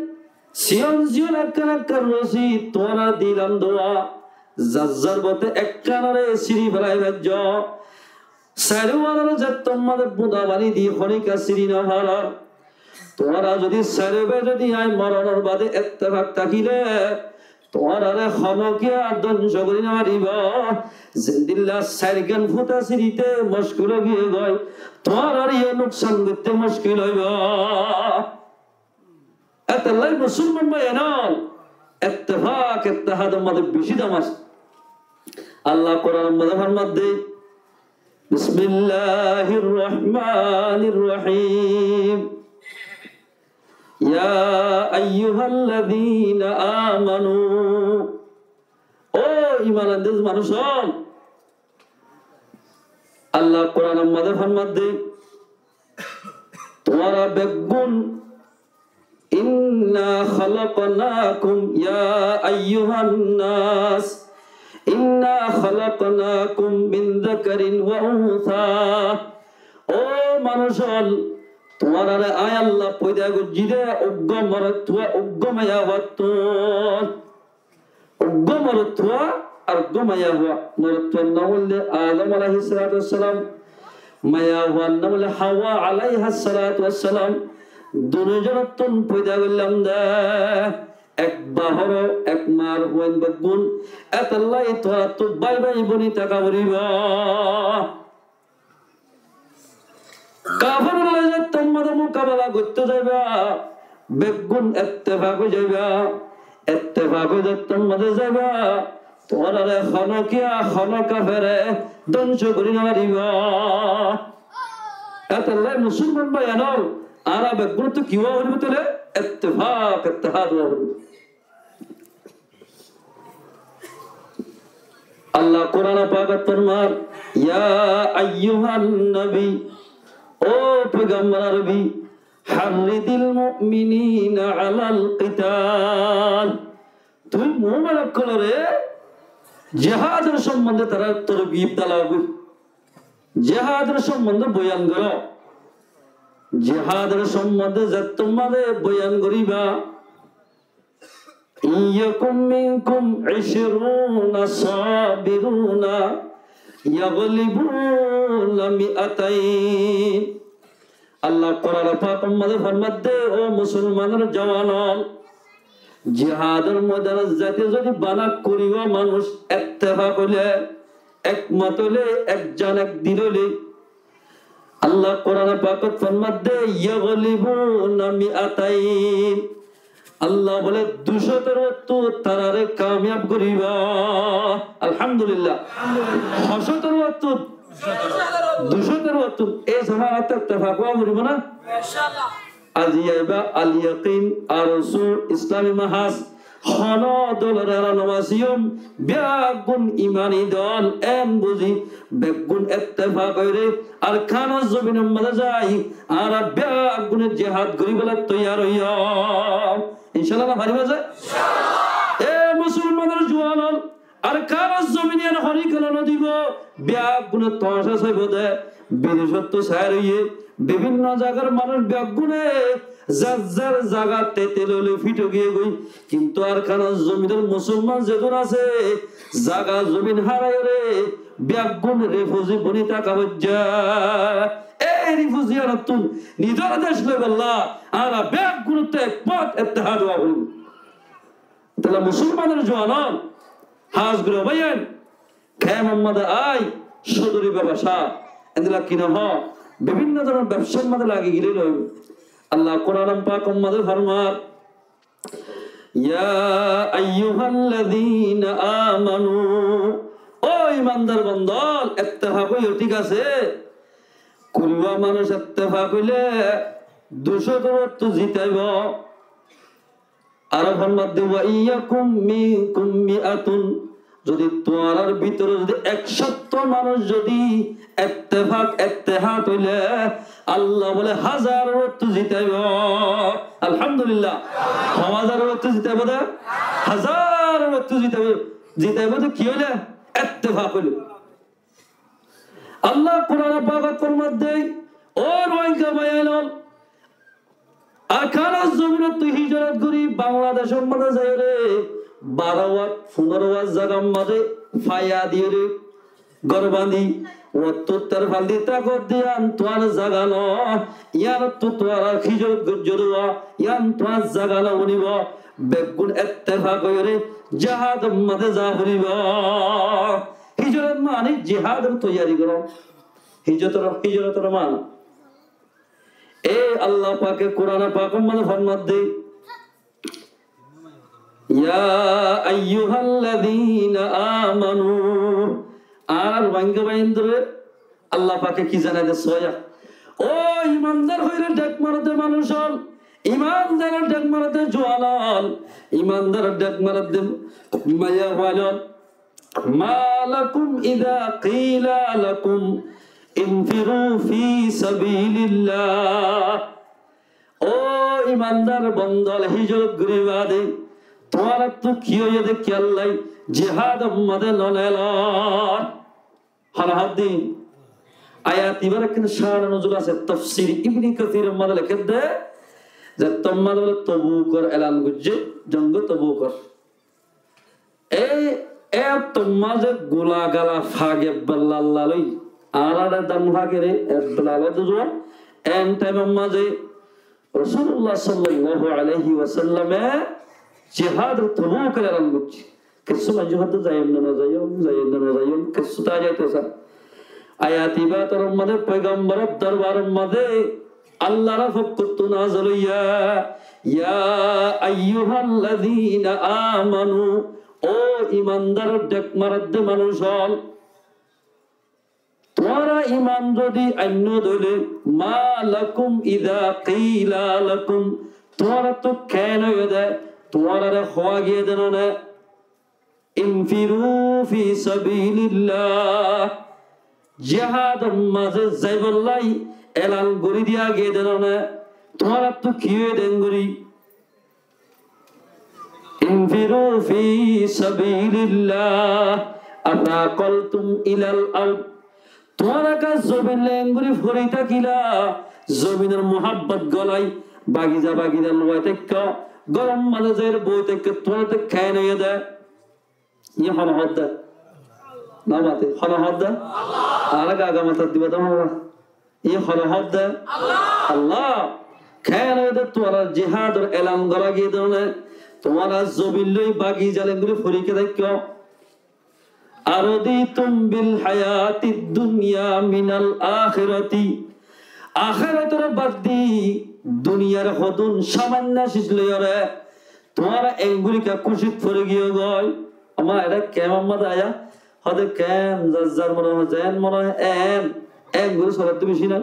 siyón siyón ekkán ekkán rosi tuáñrare dilam duwa, zar zar bote ekkánoré siri félai faijjó. Sairó uánoré zettót mazé bunda bani di honíkka siri no farór. Tuáñra zodi sairó bái zodi añí moronor bade ettefak tákile, tuáñrare honókiye dóngco gorí no faribó. Zendilla sairgán futa sirite mockil ói giyé goi, tuáñrare yó nuksan goitté mockil óibo." Etollá musolman bái ókkol, ettefak ettehador mazé beci dam asé. Allah Quranor mazé formadde, بسم الله الرحمن الرحيم. يا أيها الذين آمنوا. Ó iman aindé manúc ókkol, Allah Quranor mazé formadde, tuáñra beggún, إنا خلقناكم يا أيها الناس، إنا خلقناكم من ذكر وأنثى. Ó manúc ókkol, tuáñrare añí Allah foida goijjí dé uggwá morotfua, uggwá maiyafuattú. Uggwá morotfua ar uggwá maiyafua. Morotfuar nam óilde Adam aláihis salatu wassalam, maiyafuar nam óilde Hawa aláihas salatu wassalam. Duní zonottún foida goillám dé, ek bafor ek maar fuain beggún. Etollá tuáñrattú bái bái boni táka foribó. Kaferor lói zettót mazé mukabela goittó zaiba, beggún ettefak ói zaiba, ettefak ói zettót mazé zaiba, tuáñrare honókiye honó kafere dóngco gorí no faribó. Etollá musolman bái ókkol, añára beggúnottú ki ówa foribó tóile? Ettefak ettehad ówa foribó. Allah Quran pakot formar, يا أيها النبي, ó poigambor Arabi, حرض المؤمنين على القتال. Tui mumin ókkolore jihador sombonde tarare torbiyot diyó, jihador sombonde boyan goró. Jihador sombonde zettót mazé boyan goríba, إن يكن منكم عشرون صابرون يغلبوا مائتين. Allah Quran pakot mazé formadde, ó musolmanor juwan ókkol, jihador moidanot zaite zodi bana kuri wá manúc ettefak óile, ekmot óile, ek zan ek dil óile, Allah Quran pakot formadde, يغلبوا مائتين. Allah bole, dui cótor ottú tarare kamiyab goriba. Alhamdulillah. Hó cótor ottú? Dui cótor ottú. Ei zaman ottú ettefak ówa foribo na? Aijja ibá Al Yakin, Arsu, Islami Mahaz, hono dolore ela no basiyum, beggún imani dol, en buzi, beggún ettefak óire Arkanor zobinor maze zai, añára beggúne jihad goríbolla toiyar óiyum. Incállah, na faribá ze? E musolmanor juwan ókkol, Arkanor zobin iyan honi kela no dibo, beggúne tomacá saibo de, bidecóttu sair óiye, bibinno zagar manúc beggúne zar zar zaga tete loi loi fito giyé goi. Kintu Arkanor zobinor musolman zedún asé, zaga zobin hárai óre, beggún refuzi boni táka foijjé. Ei refuzi iyanottu nizor dec loibolla añára beggúnottú ekmot ettehad ówa foribo. Toile musolmanor juwan ókkol, hás gorí báiyain, kemor maze ai, sodori bebasá, endilla ki no hó, bibinno dóronor bebsár maze lagi gilé loi. Allah Quran pakor maze formar, يا أيها الذين آمنوا, ó imandar banda ókkol, ettefak óiyo, thík asé? Kuri wá manúc ettefak óile dui cótor ottú zitaibo. Aró formadde, وإن يكن منكم مائة, Zodi tuáñrar bútore zodi ek cót manúic zodi ettefak, ettehad óile, Allah bóle házaror ottu zitaibo. Alhamdulillah. Hó házaror ottu zitaibo de? Házaror ottu zitaibo. Zitaibo de ki óile? Ettefak óile. Allah Kuran pakot formadde, ó Rohingya báiyain ol, Arakanor zobinottu hijrot gorí Bangladecor mazé zaiyóre baró watt, fundoro watt zagar mazé faya diyóre gór bañdí, ottu terfal di tákot de yián tuáñr zaga no, yiánottu tuáñra hijrot goijjó de, yián tuáñr zaga no bonibo, beggún ettefak óiyore jihador mazé za foribo. Hijrot mani jihador toiyari goró. Hijrotor, hijrotor mani. E Allah pake Kuran pakor mazé formadde, يا أيها الذين آمنوا. Ar Rohingya báiyaindóre Allah pake ki zanai de soya? Ó imandar hoiyóre dhek maredde manúic ol, imandar dhek maredde juan ol, imandar dhek maredde maiyafuain ol. ما لكم إذا قيل لكم انفروا في سبيل الله. Ó imandar bonda ol, hijrot gorí bade tuáñrattu ki óiye de kiyólla jihador mazé no nelor? Hon hoódde? Ayat ibár ekkán cáne nozul asé, tafsir Ibne Kasiror mazé lekédde, ze tuáñra bóle Tobukor elan goijjé, jonge Tobukor. E, e tuáñra ze gula gala fage bella loi, añára dan fagere e bella loi duzua, en taimor mazé Rosulullah sallallahu alaihi wasallame jihador Tobukor elan goijjé. Kessú maincé hoódde zaiyum ne no zaiyum, zaiyum ne no zaiyum, kessú tá zaito sa. Ayat ibár mazé poigamboror dorbaror mazé Allahr fokkóttu nazil óiye, يا أيها الذين آمنوا, ó imandar dhek maredde manúic ol, tuáñra iman zodi ainno de óile, ما لكم إذا قيل لكم, tuáñrattu ken óiye de, tuáñrare hoó giyé de no né, انفروا في سبيل الله, jihador mazé zaibolla elan gorí diya giyé de no né, tuáñrattu ki óiye de engorí? انفروا في سبيل الله أثاقلتم إلى الأرض. Tuáñra ki zobin loi engorí fori tákila, zobinor muhabbot golai, bagiza bagiza loi táikko, góror mazé zaiyóre boi táikko, tuáñrattu ken óiye de? Yián hone hoódde? No mate, hone hoódde? Añára gaga mata diba de hone? Yián hone hoódde? Allah. Ken óiye de tuáñra jihador elan gorá giyé de no né, tuáñra zobin loi bagiza loi engorí fori táikko. أرضيتم بالحياة الدنيا من الآخرة. Ahératoré bad di duniyar hodún samanno ciz loiyóre tuáñra engorí ki kúcit fori giyó goi? Añára kemor mazé aiya, hoódde kem, zar zar mone hoó, zen mone hoó, en, engorí solar de beci na.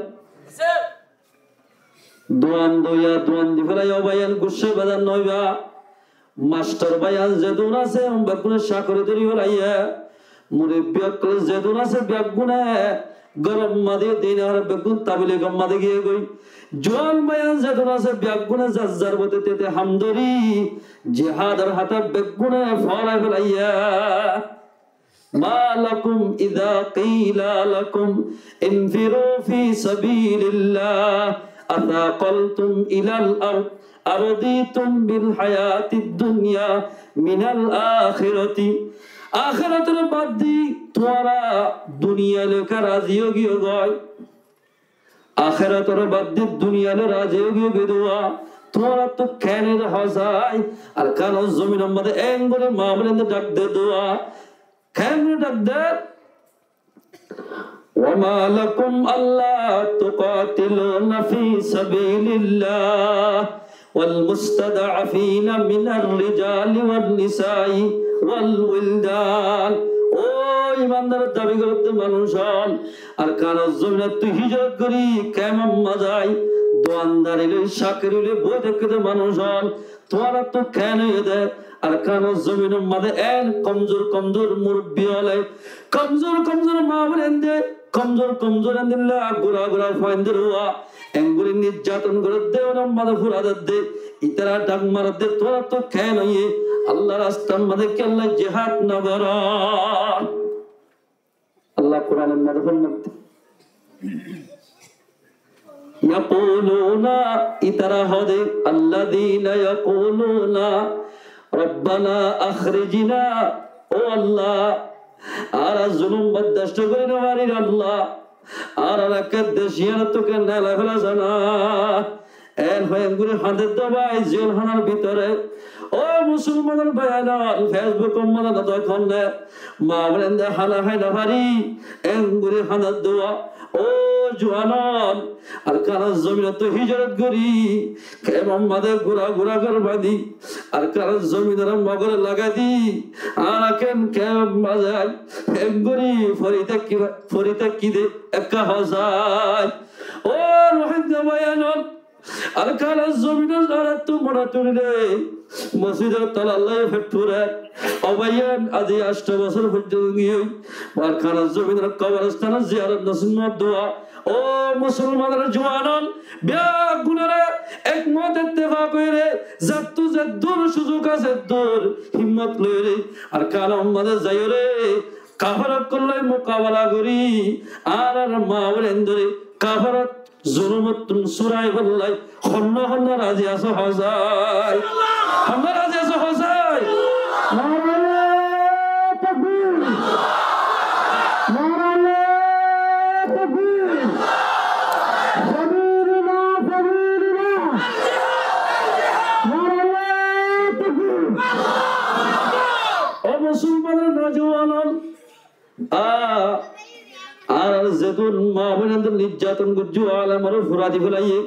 Duan doiya, duan di félaiya, ó báiyain, guccá bedar no óiba. Mastor báiyain zedún asé, beggúne cakori dóri félaiye. Murobbi ókkol zedún asé, beggúne góror mazé dine, ar beggún tabligor mazé giyé goi. Juan báiyain zedún asé, beggúne zar zar bote tete ham dóri jihador hátát beggúne foórai félaiye. ما لكم إذا قيل لكم انفروا في سبيل الله أثاقلتم إلى الأرض أرضيتم بالحياة الدنيا من الآخرة. Ahératoré bad di tuáñra duniyai loi ki razi ói giyó goi? Ahératoré bad di duniyai loi razi ói giyó goi de, tuáñrattu ken óiye de hosai? Arakanor zobinor mazé engorí maa boináinde dhak de de. Ken óiye de dhak de? وما لكم ألا تقاتلون في سبيل الله والمستضعفين من الرجال والنساء والولدان. Ó imandar dabi goródde manúic ol, Arakanor zobinottu hijrot gorí kemor mazé duandari loi, cakori loi boi táikko de manúic ol, Tuáñrattú keén óiye dé Arkanor zominor mazé eén komzur komzur murubbi ókkole, komzur komzur maa boin ókkole, komzur komzur endilla gura gura fuaindóre uwá, enggori nijjaton gorédde, ónor mazé fura dedde, ítara dhak maredde, tuáñrattú keén óiye Allar rastar mazé kiyólla jihad no goró? Allah Kuranor mazé formaiye, yaquluna, ítara hoó de, alladhina yaquluna, rabbana akhrijna, ó Allah, añára zulum bordac gorí no farir Allah, añára ke dec iyán ottu ke neelai féla zana. Eén hoi enggori hañdedde bái, ziyólhánar bútore. Ó musolmanor bái ókkol, Facebookor mazé no dekón né, maa boin ókkole hána hái no fari, enggori hañdedde. Ó juwan ókkol, Arkanor zominottu hijrot gorí, kemfor mazé gura gura gór bañdí, Arkanor zominore Mogore lagai di, añára keén kemfor mazé ai, enggori fori táki, fori táki dé, ekká hozai. Ó Rohingya bái ókkol, Arkanor zominor añárattú mone tuilé, mosjidor tolar loi feth fure. Ó bái ókkol, aijja ancto bosór foijjonto giyói Arkanor zominor koborstanor ziyarot nosib no dé. Ó musolmanor juwan ókkol, beggúnore ekmot ittefak óiyore, zattú zeddur suzuk asé eddur himmot loiyore Arkanor mazé zaiyore, kafer ókkol loi mukabela gorí, añárar maa boin ókkole kaferor zulumottún surai bolla, honnúa honnúa razi asó hozai? Honnúa razi asó hozai? Naraye takbir! Naraye takbir! Sabilillah, sabilillah! Naraye takbir! Ó musolmanor nojuwan ókkol, Á, añárar zedún maa boin ókkole nijjaton goijjé, alemoré fura di félaiye.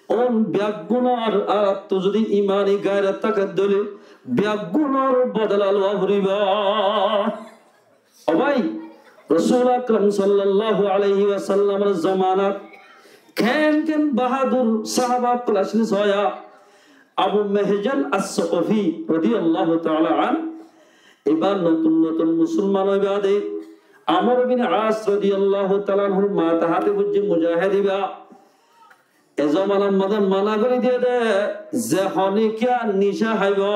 Óun beggúnor añárattú zodi imani gairot táke dé óile, beggúnor bodola lowa foribó. Ó bái, Rosul Akram sallallahu alaihi wasallamor zomanat keén keén bahadur sahaba ókkol accíl sóiya. Abu Mehjan As-Sakafi radiyallahu ta'ala anhu, ibá notun notun musolman óiba de, Amr bin As radiyallahu ta'ala anhur matahát e foijjé mujahéd ibá. E zomanar mazé mana gorí diyé de, ze honikka nica háibo,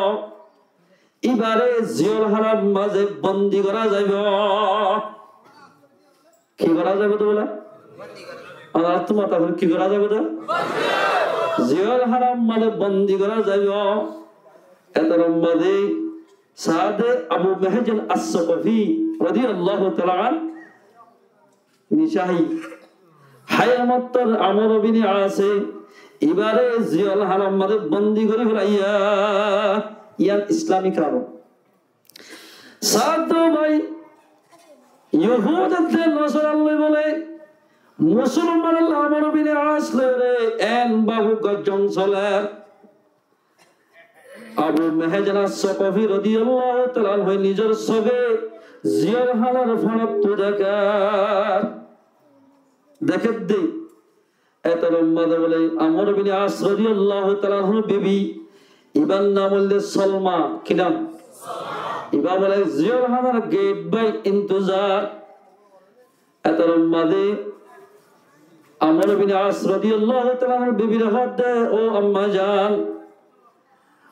ibáre ziyólhánar mazé bondi gorá zaibo. Ki gorá zaibo de bóle? Añárattú matahát ki gorá zaibo de? Ziyólhánar mazé bondi gorá zaibo. Etar mazé saáde Abu Mehjan As-Sakafi radiyallahu ta'ala anhu nica hái. Hái amottor Amr bin As e ibáre ziyólhánar mazé bondi gorí félaiye. Yián Islami kanun. Saáde bái, Yohúd edde Nasara loi bóle, musolmanor Amr bin As loiyóre eén babu gojjong soler. Abu Mehjan As-Sakafi radiyallahu ta'ala anhu nizor sóge ziyólhánar fónottú dekér. Dekér de. Etar mazé bóle Amr bin As radiyallahu ta'ala anhur bibi, ibár nam óilde Solma. Ki nam? Ibá bóle ziyólhánar geit bái intizar. Etar mazé Amr bin As radiyallahu ta'ala anhur bibire hoó de, ó ammajan,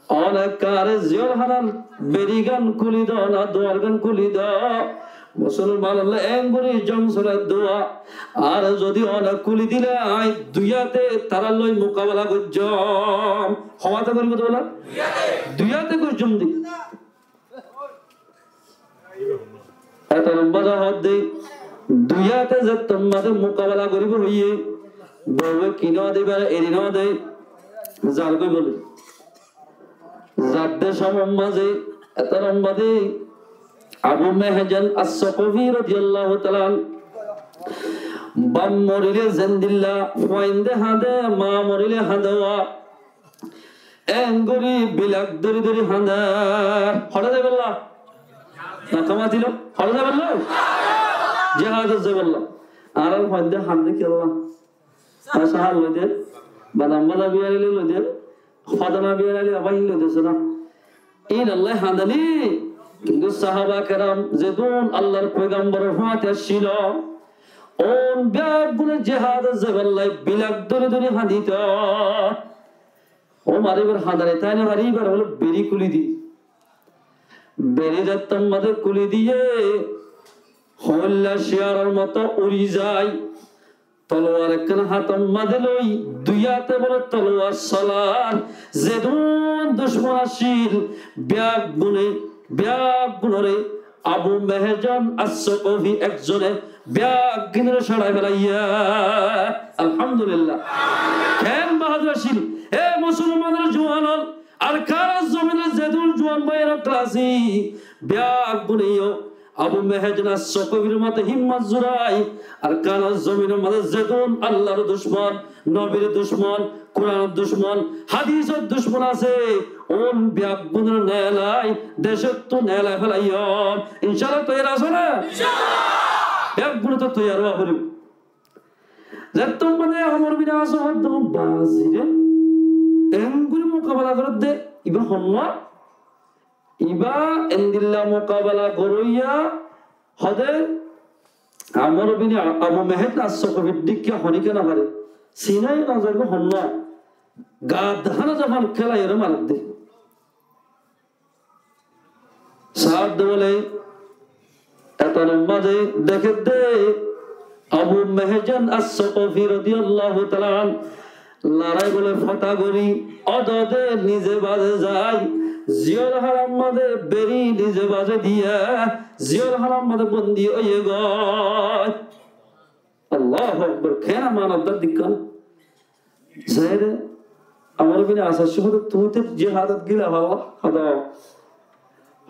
one añáre ziyólhánar berigan kúli do na, duargan kúli do. Musolman ókkole eén gorí jong soler de. Ar zodi one kúli dile añí dui áte tarár loi mukabela goijjóm. Hó áte goijjóm de bóle? Dui áte goijjóm de. Etar mazé hoó de, dui áte zettót mazé mukabela goríbo hoiyé, bouwe ki no de, ibáre eri no de, zargói bóle. Zadde somot mazé, etar mazé Abu Mehjan As-Sakafi radiyallahu ta'ala anhu, baf morile zendilla fuainde hañde, maa morile hañde wa. Eén gorí bilak dóri dóri hañder. Hoçé zaibólla? Makka Madina. Hoçé zaibólla? Jihadot zaibólla. Añárar fuainde hañde kiyólla? Añárar sahár loi de, badam bada biyari loi de, Fodana biyaraile abar hín loi dese na. Ín Allah hañdani, kintu sahaba keram zedún Allar foigambor fúañti accíl, oun beggúne jihadot zaibolla bilak dóri dóri hañdito. Ómar ibar hañdani táina fari ibar bóle beri kúli di. Beri zettót mazé kúli diye, hoóilla ciyaror moto uri zai. Tolowar ekkán hátor mazé loi, dui háte bóle tolowar solar. Zedún ducmon accíl, beggúne, beggúnore Abu Mehejan As-Sokofi ekzone beggúnore sárai félaiye. Alhamdulillah. Keén bahadur accíl? E musolmanor juwan ól, Arkanor zominor zedún juwan báiyain ókkol así, beggúne yó Abu Mehejan As-Sokofir moto himmot zurai, Arkanor zominor mazé zedún Allar ducmon, nobir ducmon, Kuranor ducmon, hadisor ducmon asé, oun beggúnore neelai, decóttu neelai félaiyo. Incállah toiyar asó né? Beggúne to toiyar ówa foribo. Zettót mazé Amr bin As hoódde, bazire, engori mukabela gorédde, iba honnúa? Iba endilla mukabela goróiya hoóde, Amr bin Abu Mehejan As-Sokofir dhíkka honíkka no fare. Sinai no zaibo honnúa. Gat hána zofan kélaiyóre maredde. Saádde bóle, etanor mazé dekédde Abu Mehejan As-Sokofi rodiyallahu taala anhu larái bóle fota gorí, ódode nize baze zai, ziyol hánar mazé beri nize baze diye, ziyol hánar mazé bondi óiye goi. Allahu Akbar, keén manadar dikká. Zaire, Amr bin As hoódde, tuñí to jihadot gila falla, hoódde,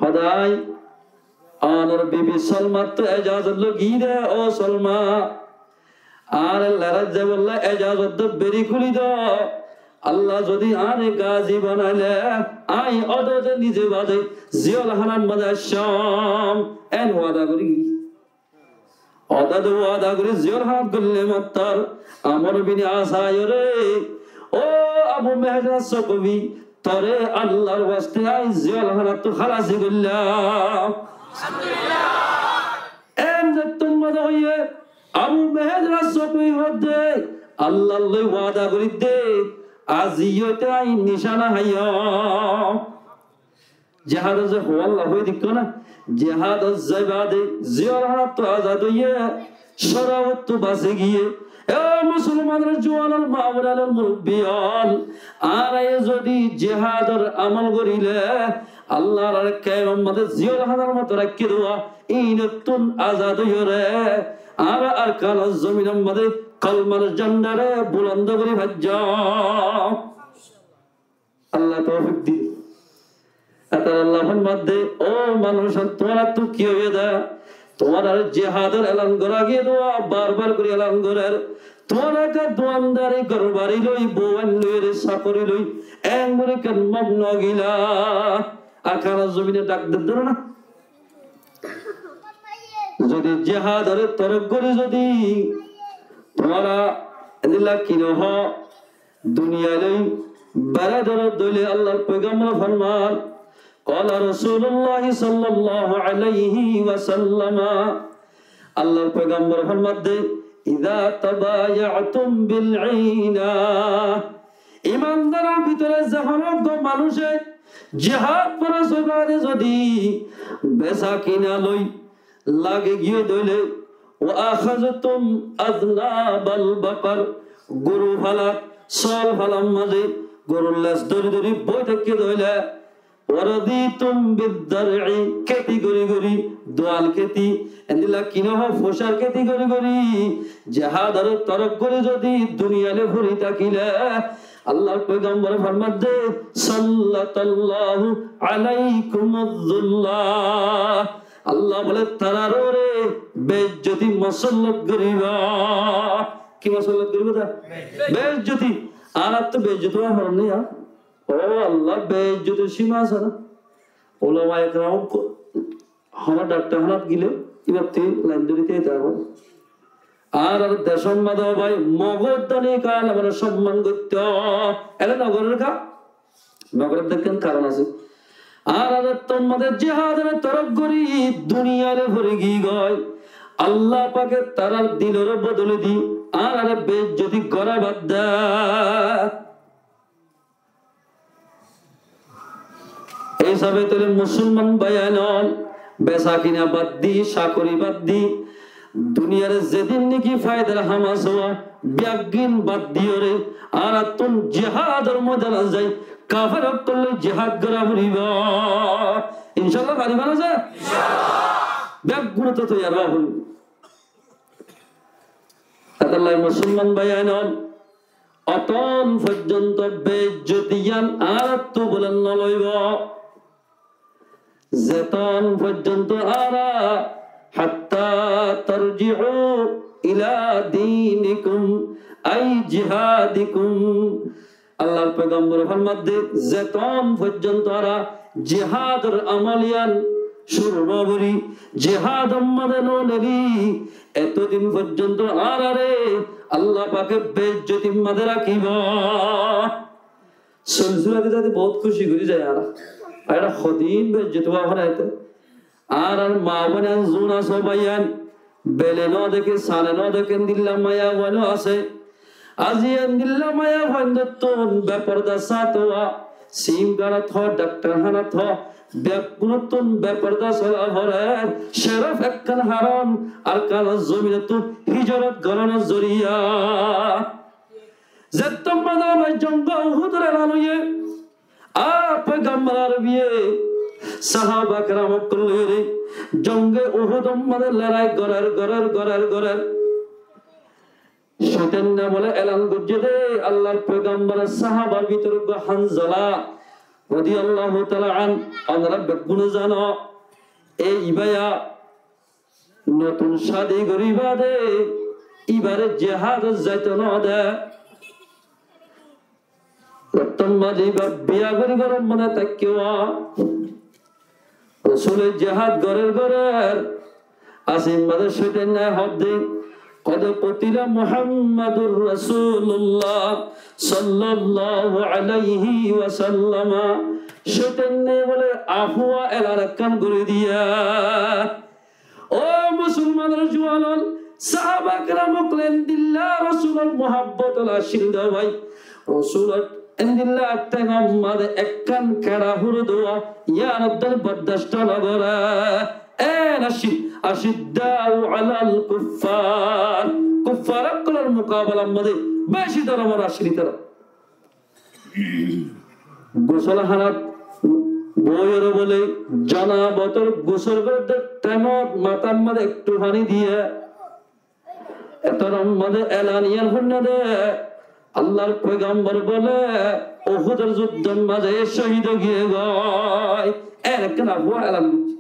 hoódde, añár bibi Solmattu ejazot loi giyí de, ó Solma, añáre leráit zaibolla ejazot de, beri kúli do. Allah zodi añáre gazi banaile, añí ódode nize baze ziyol hánar mazé aiccám, en wada gorí. Ódode wada gorí ziyol hánat goillé mattor Amr bin As aiyóre, ó Abu Mehejan Sokofi, tore Allar waste añí ziyol hánattu hálasi goillám. En zettót mazé hoiyé, Abu Mehejan Sokofi hoódde, Allar loi wada gorídde, aijja óite añí nicána háiyum. Jihadot ze hoólla hoói dikká na, jihadot zai bade ziyol hánattu azad óiye, córabottú basi giyé. E musolmanor juwan ól, ma boin ól, murubbi ól, añára zodi jihador amol goríle, Allar kemor mazé ziyol hánar moto raikké dé, íinottún azad óiyore, añára Arkanor zominor mazé kolmar zendare bulond gorí faijjum. Allah toufik dil. Etar Allah formadde, ó manúc, tuáñrattú ki óiye dé? Tuáñrare jihador elan gora giyé dé, bar bar gorí elan gorer. Tuáñra ki duandari, górbari loi, bouain loi, sakori loi, engorí ken mogno gila? Arkanor zomine dhak dedde na? Zodi jihadore torok gorí zodi tuáñra endilla ki no ho, duniyai loi bere doro dóile Allar poigambore formar, qala Rasulullah sallallahu alaihi wasallama, Allar poigambore formadde, "Idha tabaya'tum bil 'ina." Imandoror bútore ze hono uggwá manúce jihad foros óibar bade zodi besa kina loi lagi giyé dóile, "Wa akhadhtum aznabal baqar," goru falat, sóol falar mazé gorur les dóri dóri boi táikke dóile, "Wa raditum bid-dar'i," kéti gorí gorí, dual kéti, endilla ki no ho, fusár kéti gorí gorí, jihadore torok gorí zodi duniyai loi fori tákile, Allar poigambore formadde, "Sallatallahu alaikumuz-zulla." Allah bóle, tarár uore beizzoti musallat goríba. Ki musallat goríba dé? Beizzoti. Añárattú beizzoti ówa foron né, ya? Ó Allah, beizzotir sima asé na? Ulamaye keram ókkol hono dhaktorhánat gile ibattú lain dóri táito. Ar, ar decór mazé bái, Mogor dóne ki alemore somman goittó, ere no gorer ka? Nogoré de ekkán karon asé. Añára tómmadé jihador toraf gorí duniyai loi fori giyói. Allah pake tarár diloré bodoli di añáráre beizzoti gorá bad de. Ei hísabe tóile musolman báiyain ol, besakina bad di, cakori bad di, duniyar zedún niki faidar ham asé, beggín bad diyóre, añárattún jihador moidanot zai, kafer ókkol loi jihad gorá foribó. Incállah, faribá né ze? Beggúne toiyar ówa foribó. Etolla musolman báiyain ol, Oton foijjonto beizzoti yián añárattú bole no loibó, zeton foijjonto añára, hatta tarji'u ila dinikum, ai jihadikum. Allar foigambore formadde, zeton foijjonto añára jihador amol yián cúru no gorí, jihador maze no neli, etodin foijjonto añárare Allah pake beizzotir maze rakibó. Sóri sóri zadi bout kúci gorí zai añára. Ar eçé hodin beizzoti ówa fore ete. Añárar maboin zun asó báiyain, bele no deké, sane no deké, endilla maiyafuain asé. Aijja endilla maiyafuain dottún beporda sáte ówa, sim karot ho, daktar hanat ho, beggúnottún beporda sola fore. Cerof ekkán haron, Arkanor zominottú hijrot goronor zoriya. Zettó maze abar jonge Uhudor elan óiye, a foigambor Arabiye sahaba keram ókkol loiyóre jonge Uhudor maze lorai gorer, gorer, gorer, gorer. Cóitanne bole elan goijjé de, Allar foigambor sahabar bútore uggwá Hanzala rodiyallahu taala anhu, onora beggúne zano, e ibá ya notun cádi gorí bade ibare jihadot zaito no de. Bottoman ibá biya gorí gorer maze táikke, Rosule jihad gorer gorer, asé maze cóitanne hoó de, "Qad qutila Muhammadur Rasulullah sallallahu alaihi wasallam." Cóitanne bole afuwa elan ekkán gorí diye. Ó musolmanor juwan ol, sahaba keram ókkole endilla Rosulor muhabbot ol accíl de bái. Rosulor endilla théngor maze ekkán keñça furi dowa, yián oddúr bordasto no gore. En accíl, ashiddau alal kuffar. Kuffar ókkolor mukabelar maze beci dormor accíl itará. Gusol hanat boiyóre bole, janabotor gusol gorer de thaimot matar maze ektu faní diye. Etor maze elan yián fúinne de, Allar foigambor bole Uhudor juddor maze cóhid ói giyé goi. En ekkán afuwa elan goijjé.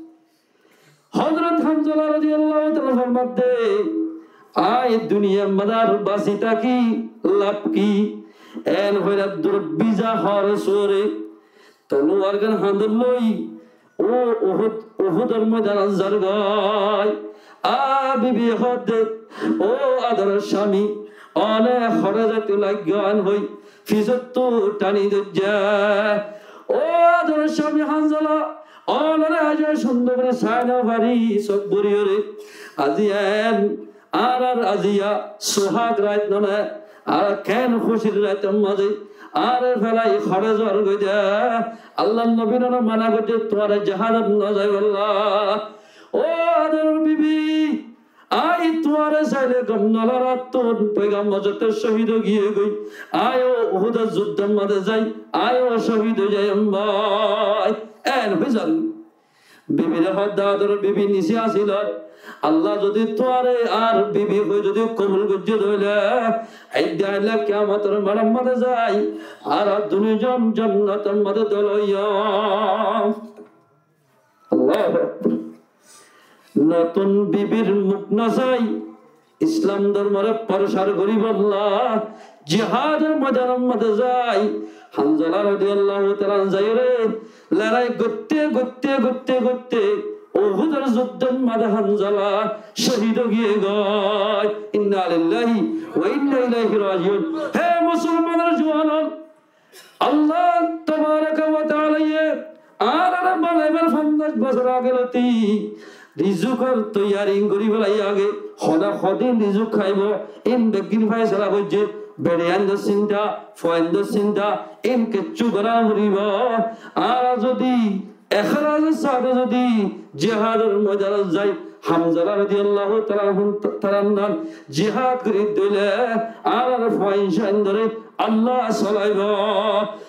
Hozrot Hanzala rodiyallahu taala anhu formadde, "Añí duniyar maze ar basi táki laf ki?" En hoiyóre dur biza hoór suore toluwar gán handot loi, ó Uhud, Uhudor moidanot zargói. A bibi hoó de, "Ó adoror cámi, óne horé zaito laiggó?" En hoi fisóttu thani dóijje. "Ó adoror cámi Hanzala, ónore aijjó cúndor gorí sai no fari, sók búriyóre. Aijja en, añárar aijja suhag rait no né, añára ken kúcir raitor maze, añáre félai horé zar goi de. Allar nobi nona mana goijjé tuáñre jihadot no zaibolla. Ó adoror bibi, añí tuáñre saile gom no lage." Attún foigambor zeto cóhid ói giyé goi, añí ó Uhudor juddor maze zai, añí ó cóhid ói zaiyum bái. En hoi zar. Bibire hoó de, adoror bibi nise accíl, Allah zodi tuáñre añár bibi hoi zodi kobul goijjé de óile, aijja ailla kiyamotor moidanor maze zai, añára duní zon jonnotor maze dol óiyum. Allahu Akbar. Notun bibir muk no sai, Islam dormore porcar goríbolla jihador moidanor maze zai, Hanzala rodiyallahu taala anhu zaiyóre lorai goitte, goitte, goitte, goitte Uhudor juddor maze Hanzala cóhid ói giyé goi. Inna lillahi wa inna ilaihi rajiun. Hé musolmanor juwan ol, Allah tabaraka wa taalaye añáráre banaibar fonzaic bosór age lóti rizukor toiyari gorí félaiye age. Hone hodin rizuk háibo, in beggín faisala goijjé. Beçiyaindor sinta, fuaindor sinta, in kiccú gorá no foribo. Añára zodi ekhlásor sáte zodi jihador moidanot zai, Hamza radiyallahu taala anhu tarar nán jihad gorí dóile, añárar fuain sáindore Allah solaibo.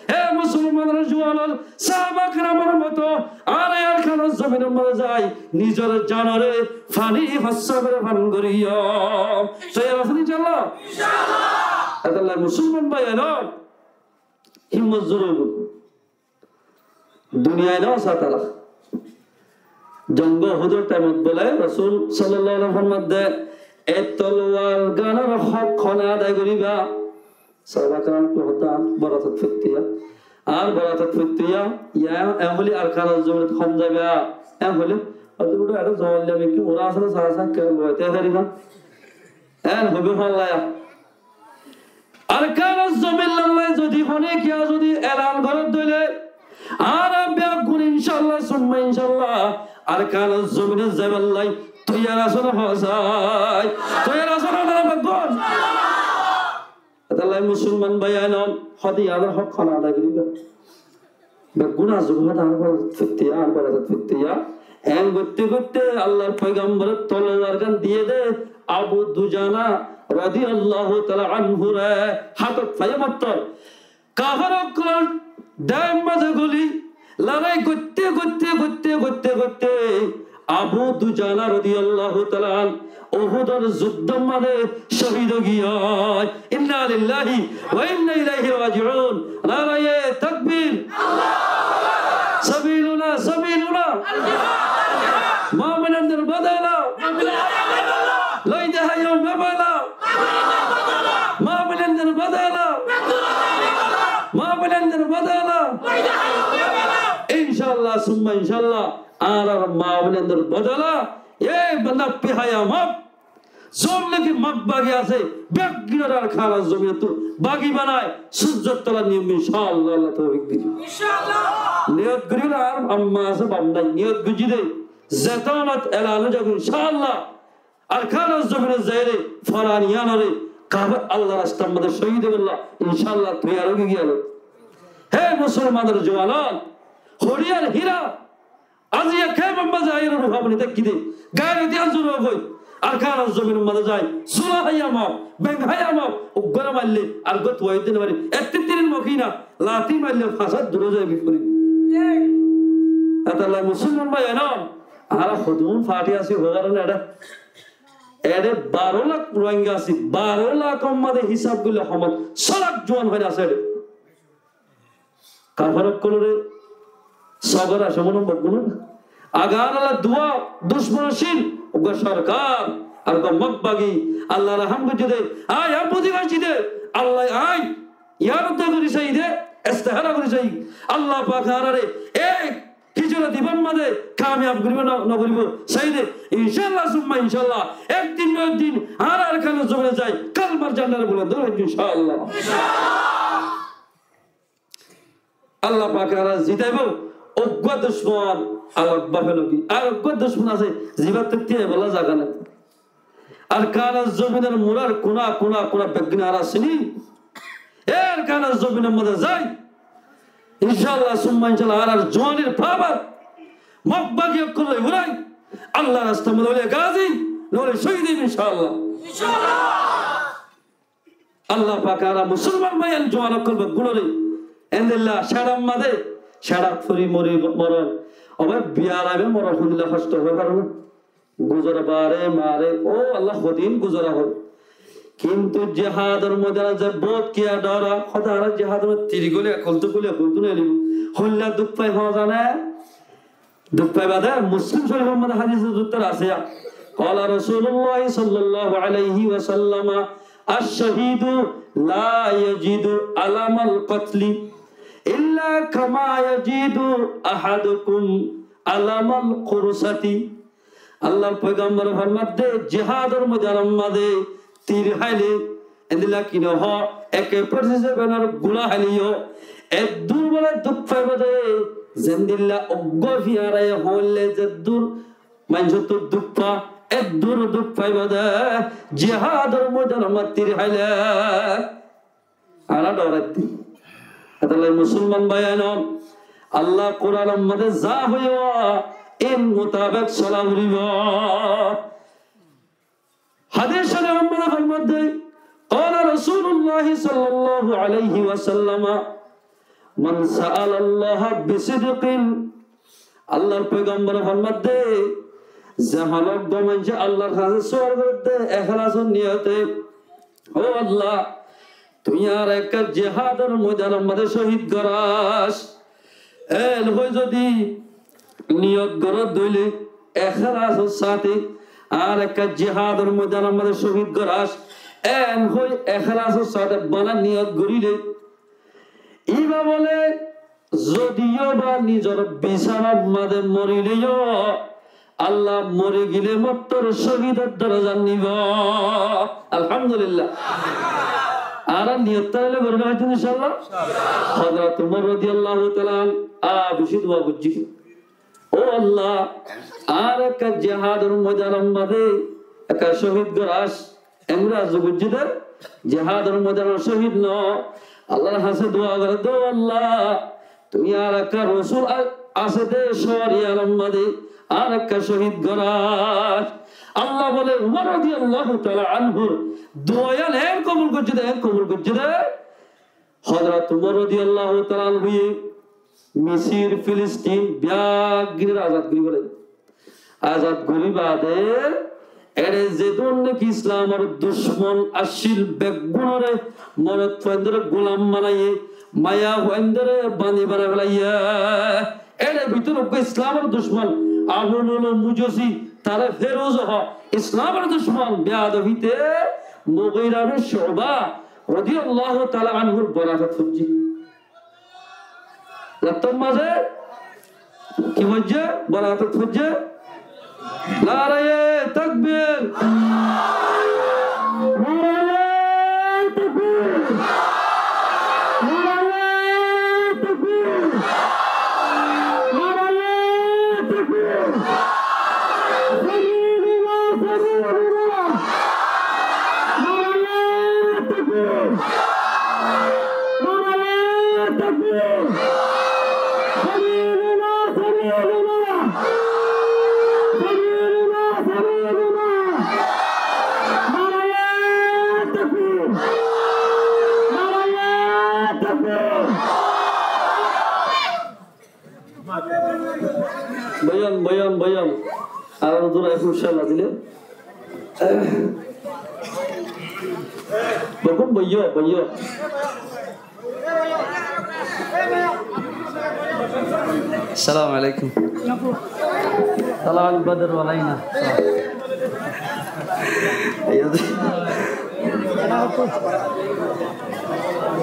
Hé musolmanor juwan ol, sáhaba keramor moto añára Arkanor zominor maze zai nizor janore fani hossa gorí fan goríyo. Toiyar asón inshaAllah? InshaAllah. Etolla musolman bái ol, himmot zoro. Duniyai no satara. Jonge Uhudor taimot bole Rosul sallallahu alaihi wasallam formade, e tolwar ganor hók hone adai goriba? Sáhaba keram ki hotá, boratot foittiya. Ar boratot foittiya, ya, e hoile Arkanor zominot hom zaiba, e hoile, ot uda ere zol lami ki ura asé, sa sa ke loite fariba. En hoibo fallaya. Arkanor zomin lollai zodi hone kiya zodi elan gorer dóile, añára beggún inshaAllah, summa inshaAllah, Arkanor zominot zaibar lai toiyar asón hosai? Toiyar asón añára beggún? Etolla musolman bái ol, hode añárar hók hone adai goriba? Beggún azur hode añár boratot foittiya, añár boratot foittiya. En goitte goitte Allar foigambore tolwar gán diye de Abu Dujana radiyallahu taala anhure hátot faiye mattor. Kafir ókkolor dháir maze goli lorai goitte goitte goitte goitte goitte Abu Dujana radiyallahu taala anhu Uhudor juddor maze cóhid ói giyé. Inna lillahi wa inna ilaihi rajiun. Naraye takbir. Sabiluna, sabiluna. Muminindor bodola. Loi dehaiyo mobela. Muminindor bodola. Muminindor bodola. InshaAllah, summa inshaAllah, añárar muminindor bodola, e banda pihaya mok, zon niki mok bagi asé, beggúnore Arkanor zominottu bagi banai, surzor tola niyum inshaAllah, Allah toufik dibo. Niyot gorí ar amma asé bab nai, niyot goijjí de, zetonot elan ói zaibo inshaAllah. Arkanor zominot zaire foran iyanore kafir Allar rastar maze cóhid óibolla inshaAllah toiyar ói giyé. Hé musolmanor juwan ol, hoçiyar híra, aijja kemfor maze aiyóre rufa boni táikki de, gairot iyan zoro goi, Arkanor zominor maze zai, sula haiya mok, beng haiya mok, uggware maille areggwa tuwai dito no fare, ettir tirir mok hína, lati maille fasat dure zai bifori. Etolla musolman bái ol, añára hodún fati así hobar na ere. Ere baró lak Ruáingga asé, baró lakor maze hísab goille hom ot só lak juwan hoin asé ere. Kafir ókkolore sogor asé mone beggúnor. Agar Allah dua ducmon asíl, uggwá sorkar, ar uggwá mok bagi, Allah rahám goijjé de, añí ar buzí faijjí de, Allah añí iyan uddar gorí saiyí de, istihara gorí saiyí. Allah pak añárare e hijrot ibar maze kamiyab goribo na no goribo saiyí de, inshaAllah, summa inshaAllah, ek din na ek din añára Arkanor zobine zai kalmar zandare bulond gorí, inshaAllah. Allah pak añárare zitaibo, uggwá ducmon alok bábe logi, ar uggwá ducmon asé, zibar toti aibolla zaga nai. Arkanor zobinor murar kuna, kuna, kuna beggún añára sini. E Arkanor zobinor maze zai, inshaAllah, summa inshaAllah, añárar juwanir power, mok bagi ókkol loi urai, Allar rastar maze óile gazi, noile cóhid óiyum, inshaAllah. Allah pak añára musolman bái ol juwan ókkol beggúnore endilla seçar maze, seçat fori mori moron, oba biyaraime moron, hondilla hosto hoi fare na. Guzora bare mare, o Allah, hodin guzora hoi. Kintu jihador moidanot zai bóut kiya dora, hoda añára jihador tir goli, kultu goli, kultu neli, hondilla duk fai hoi zane. Duk fai bade Muslim Corifor maze hadis zuttar asé. قال رسول الله صلى الله عليه وسلم: الشهيد لا يجد ألم القتل إلا كما يجد أحدكم ألم القرصة. Allar foigambore formadde, jihador moidanor maze tir háile, endilla ki no ho, AK forty seven or gula háileyo, Eddur bole duk faibo de, zendilla uggwá fiyaraye hoille zeddur maincóttu duk fa, eddur duk faibo de, jihador moidanor mazé tir háile. Añára dhoraitté. Etolla musolman bái ókkol, Allah Quranor mazé za hoiye, ín mutabek sola foribo. Hadis shorif or mazé formar de, قال رسول الله صلى الله عليه وسلم: من سأل الله بصدق. Allar foigambore formar de, ze honó uggwá maincé Allar hañsé sual gorer de, ekhlasor niyote, "Ó Allah, tui añáre ekka jihador moidanor mazé cóhid gorás." En hoi zodi niyot goró de óile, ekhlasor sáte, "Añáre ekka jihador moidanor mazé cóhid gorás," en hoi ekhlasor sáte bana niyot goríle, íba bole zodiyo ba nizor bisánar mazé morileyó, Allah mori gile mottor cóhidor dorozat nibo. Alhamdulillah. Añára niyot táile gorí no faijjum, inshallah. Hozrot Umar rodiyallahu taala anhu, a, beci dua goijjé. Ó Allah, añáre ekka jihador moidanor mazé ekka cóhid gorás. Endilla arzu goijjé de, jihador moidanor cóhid no. Allar hañsé dua goré de, "Ó Allah, tui añár ekka rosul a-, asé de cóor iyanor mazé, añáre ekka cóhid gorás." Allah bole, Umar rodiyallahu taala anhur dua yián en kobul goijjé de, en kobul goijjé de. Hozrot Umar rodiyallahu taala anhuye Misir, Filistin, beggúnore azad gorí félaiye. Azad gorí bade, ére zedún niki Islamor ducmon accíl, beggúnore, morot fuaindóre gulam banaiye, maiya fuaindóre bandi banai félaiye. Ére bútore uggwá Islamor ducmon, Abu Lulu Mujusi, tare feroz ho, Islamor ducmon, beyadobi te, Mugira bin Shu'ba, rodiyallahu taala anhur boratot foijjé. Zattór mazé ki foijjé? Boratot foijjé. Naraye takbir! Naraye takbir! Naraye takbir! Naraye takbir! Sami'na, sami'na! Naraye takbir! Naraye takbir! Sami'na, sami'na! Sami'na, sami'na! Naraye takbir! Naraye takbir! Boyan, boyan, boyan. Ar dura ek mashalla dile. Bogun boiyo, boiyo. Assalamu alaikum. Tala al badru alaina.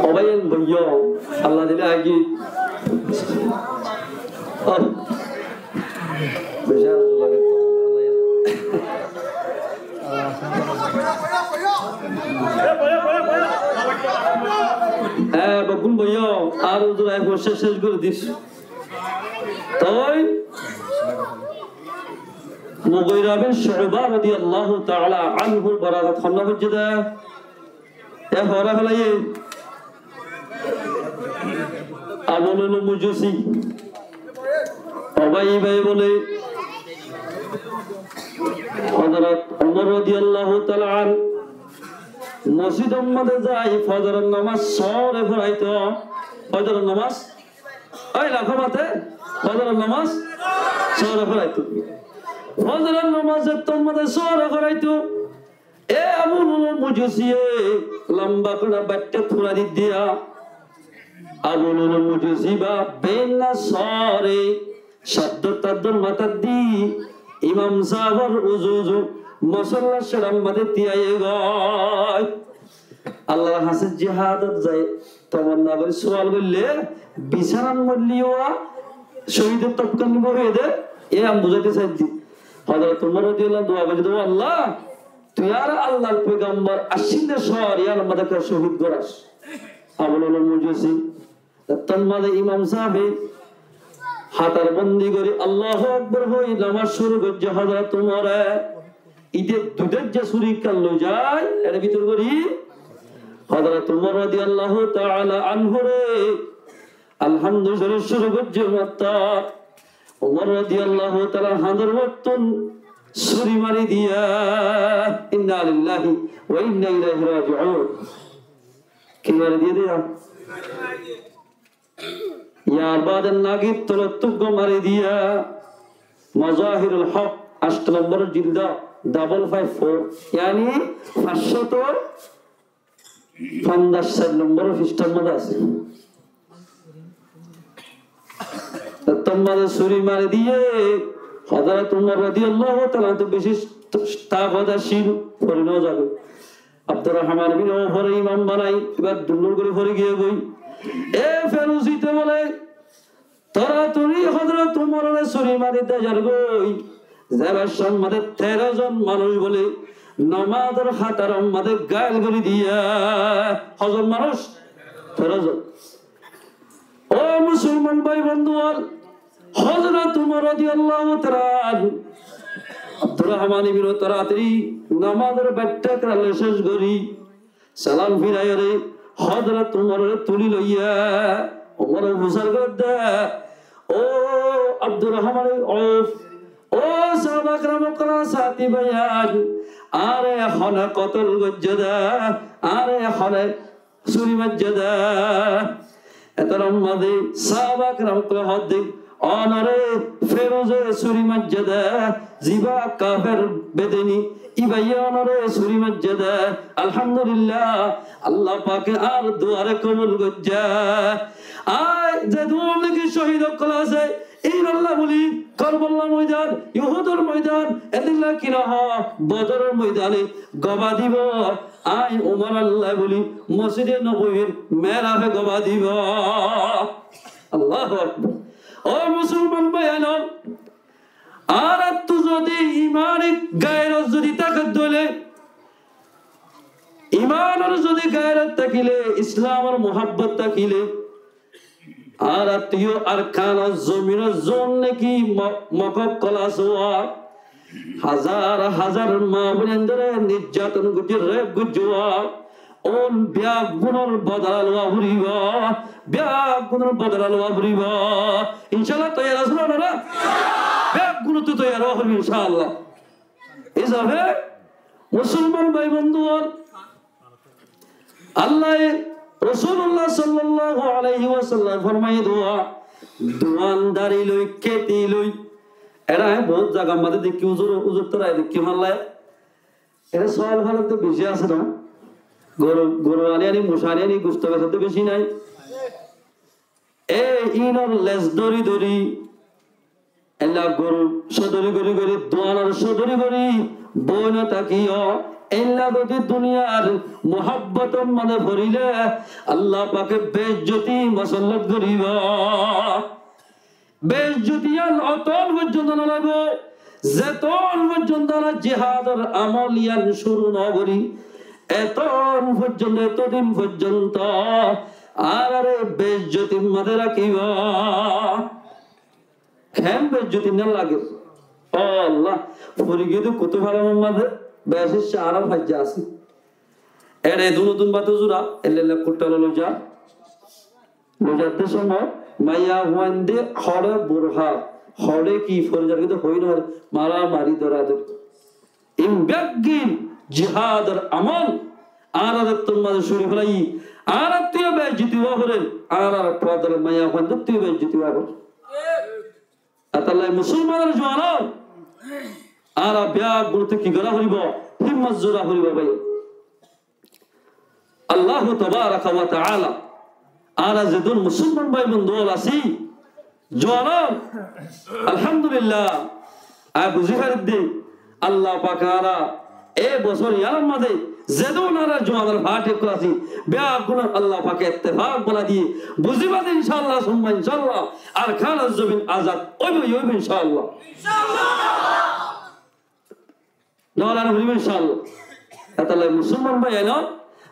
Ó bái, boiyo, Allah dile agi. Ó. Hé, beggún boiyo, ar dura ek mashalla céc gorí dis. Toi Mugira bin Shu'ba rodiyallahu taala anhur boratot honna foijjé de. E hora félaiye. Abu Lulu Mujusi. Ó bái, bái bole. Hozrot Umar rodiyallahu taala anhu mosjidor mazé zai fozoror nomaz sóore foraito. Fozoror nomaz Ói, lakhó mate, fozoror nomaz sóore foraito. Fozoror nomaz zettór mazé sóore foraito. E Abu Lulu Mujusiye lamba kora baiththá fura di diya. Abu Lulu Mujusi ba beinna sóore, caddor taddor matát di, imam sáfor uzu uzu, mosollar cerar mazé tiyaiye goi. Allar hañsé jihadot zai tamanna gorí sual goille, bisánar moillé yó cóhidor tobka nibo hoiyé de, e am buzáito saiddi. Hozrot Umar rodiyallahu anhu dua goijjé de, "Ó Allah, tui añáre Allar foigambor accíl de cóor, yar mazé ekka cóhid gorás." Abu Lulu Mujusi, Tar mazé imam sábe hátar bondi gorí Allahu Akbar hoi nomaz cúru goijjé Hozrot Umore. Íte dui dóijja suri kalló zai, ere bútore gorí Hozrot Umar rodiyallahu taala anhure Alhamdu Córif cúru goijjé, mattór Umar rodiyallahu taala anhur háñdor uottún suri mari diya, inna lillahi wa inna ilaihi rajiun. Ki mari diya diya? Yar bade nagir tolottu uggwá mari diya. Mazahirul Hok, añctho lombor jildo, double five four, yani fañs cót fonzaic sair lombor fistar mazé asé. Tar mazé suri mari diye, Hozrot Umar rodiyallahu taala anhu beci takot accíl, fori no zagói. Abdur Rahman bin Auf ore imam banai, ibar dundul gorí fori giyé goi. E Feruzi te bole, toratori Hozrot Umar ore suri mari de zar goi. Zebar somot mazé tero zon manúc bole nomazor hátar mazé gail gorí diya. Hozrot manúc tero zon. Ó musolman bái bondú ol, Hozrot Umar rodiyallahu taala anhu Abdur Rahman ibn toratori nomazor baiththa keralla céc gorí salam firaiyóre Hozrot Umar ore tuli loiya Umar ore fusár gorédde, ó Abdur Rahman Auf, ó sáhaba keram ókkol, sáti báiyain, añáre hone kotol goijjé de, añáre hone suri maijjé de. Etar mazé sáhaba keram ókkole hoódde, onore Feruze suri maijjé de, ziba kafer bedeni, íbaye onore suri maijjé de. Alhamdulillah, Allah pake añár duare kobul goijjé. Añí zedún niki cóhid ókkol asé, ínolla buli Korbala moidan, Uhudor moidan, edilla ki no hoó, Bodoror moidane goba dibo. Añí Umar olla buli Mosjide Nobowir mehrabe goba dibo. Allahu Akbar. Ó musolman báiyain ol, añárattú zodi iman gairot zodi táke de óile, imanor zodi gairot tákile, Islamor muhabbot tákile, añárattú yó Arkanor zominot zon niki mo-, Mog ókkol asé, házar házar maa boinindóre nijjaton goijjé, rep goijjé, óun beggúnor bodola lowa foribo, beggúnor bodola lowa foribo. Incállah toiyar asó né onora? Beggúnottú toiyar ówa foribo incállah. Hísabe musolman bái bondú ol, Allaye Rosulullah sallallahu alaihi wasallam formaiye de, duandari loi, keti loi, ere añí bout zagar mazé dekí, uzur, uzur tora dekí, malla ere sóol falon to beci asé no? Goru, goru ani ani, moca ani ani, gusto beci to beci nai. E inor les dóri dóri, eilla goru sodori gori gori, duanor sodori gori boi no tákiyo. Eilla zodi duniyar muhabbotor mazé forile, Allah pake beizzoti musallot goribo. Beizzoti yián oton foijjonto no laibo, zeton foijjonto añára jihador amol yián cúru no gori, eton foijjonto, etodin foijjonto añárare beizzotir mazé rakibo. Keén beizzotir ná lager? Ó Allah, fori giyé de Kutub Alamor mazé, beci cára faijja asé. Ere dunudun báto zura, eilla eilla kuttá loi zar. Loi zadde somot maiyafuainde hoçé burha, hoçé ki fori zar, kintu hoi no fare, maramari, doradori. In beggín jihador amol, añárar ettór mazé cúri félaiyi, añárattú yó beizzoti ówa forer, añárar fodor maiyafuaindottú yó beizzoti ówa forer. Etolla musolmanor juwan ol, añára beggúnottú ki gora foribo? Himmot zora foribo bái. Allahu tabaraka wa taala añára zedún musolman bái bondú ol así, juwan ol, alhamdulillah, añí buzí farir de, Allah pake añára e bosór yiánor mazé zedún añára juwanor fathi ókkol así, beggúnor Allah pake ettefak banai diye, buzí farir de incállah, summa incállah, Arkanor zobin azad óibo, óibo incállah. Dóra no foribo incállah. Etolla musolman bái ol,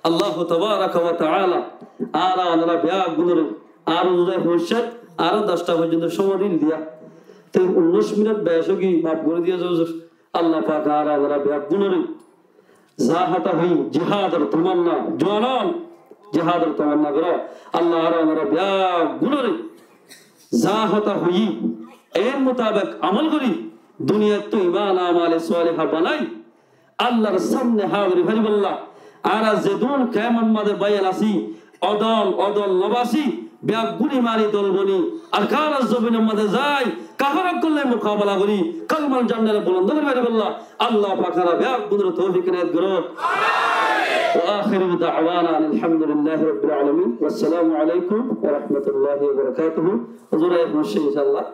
Allahu tabaraka wa taala añára onora beggúnore Ar huzure hoiccé, aró doc ta foijjonto cómoi dil diya. Te unnic minit beci ói giyé, maf gorí diya huzur. Allah pak añára, añára beggúnore za hotá hoiyí, jihador tamanna, juanon, jihador tamanna goró. Allah añára, añára beggúnore za hotá hoiyí, er mutabek amol gorí, duniyattu iman amale soleha banai, Allahr samne házir gorí faribálla, añára zedún kemor maze báiyain así, odol odol no basí, beggún imani dol boni, Arkanor zobinor maze zai, kafir ókkolor mukabela gorí, kalmar jandare bulond gorí faribálla, Allah pak añára beggúnore toufik enayet gorouk. Wa akhiru da'wana anil hamdulillahi rabbil alamin. Wassalamu alaikum wa rahmatullahi wa barakatuhu. Huzur, e hoiccé, inshallah.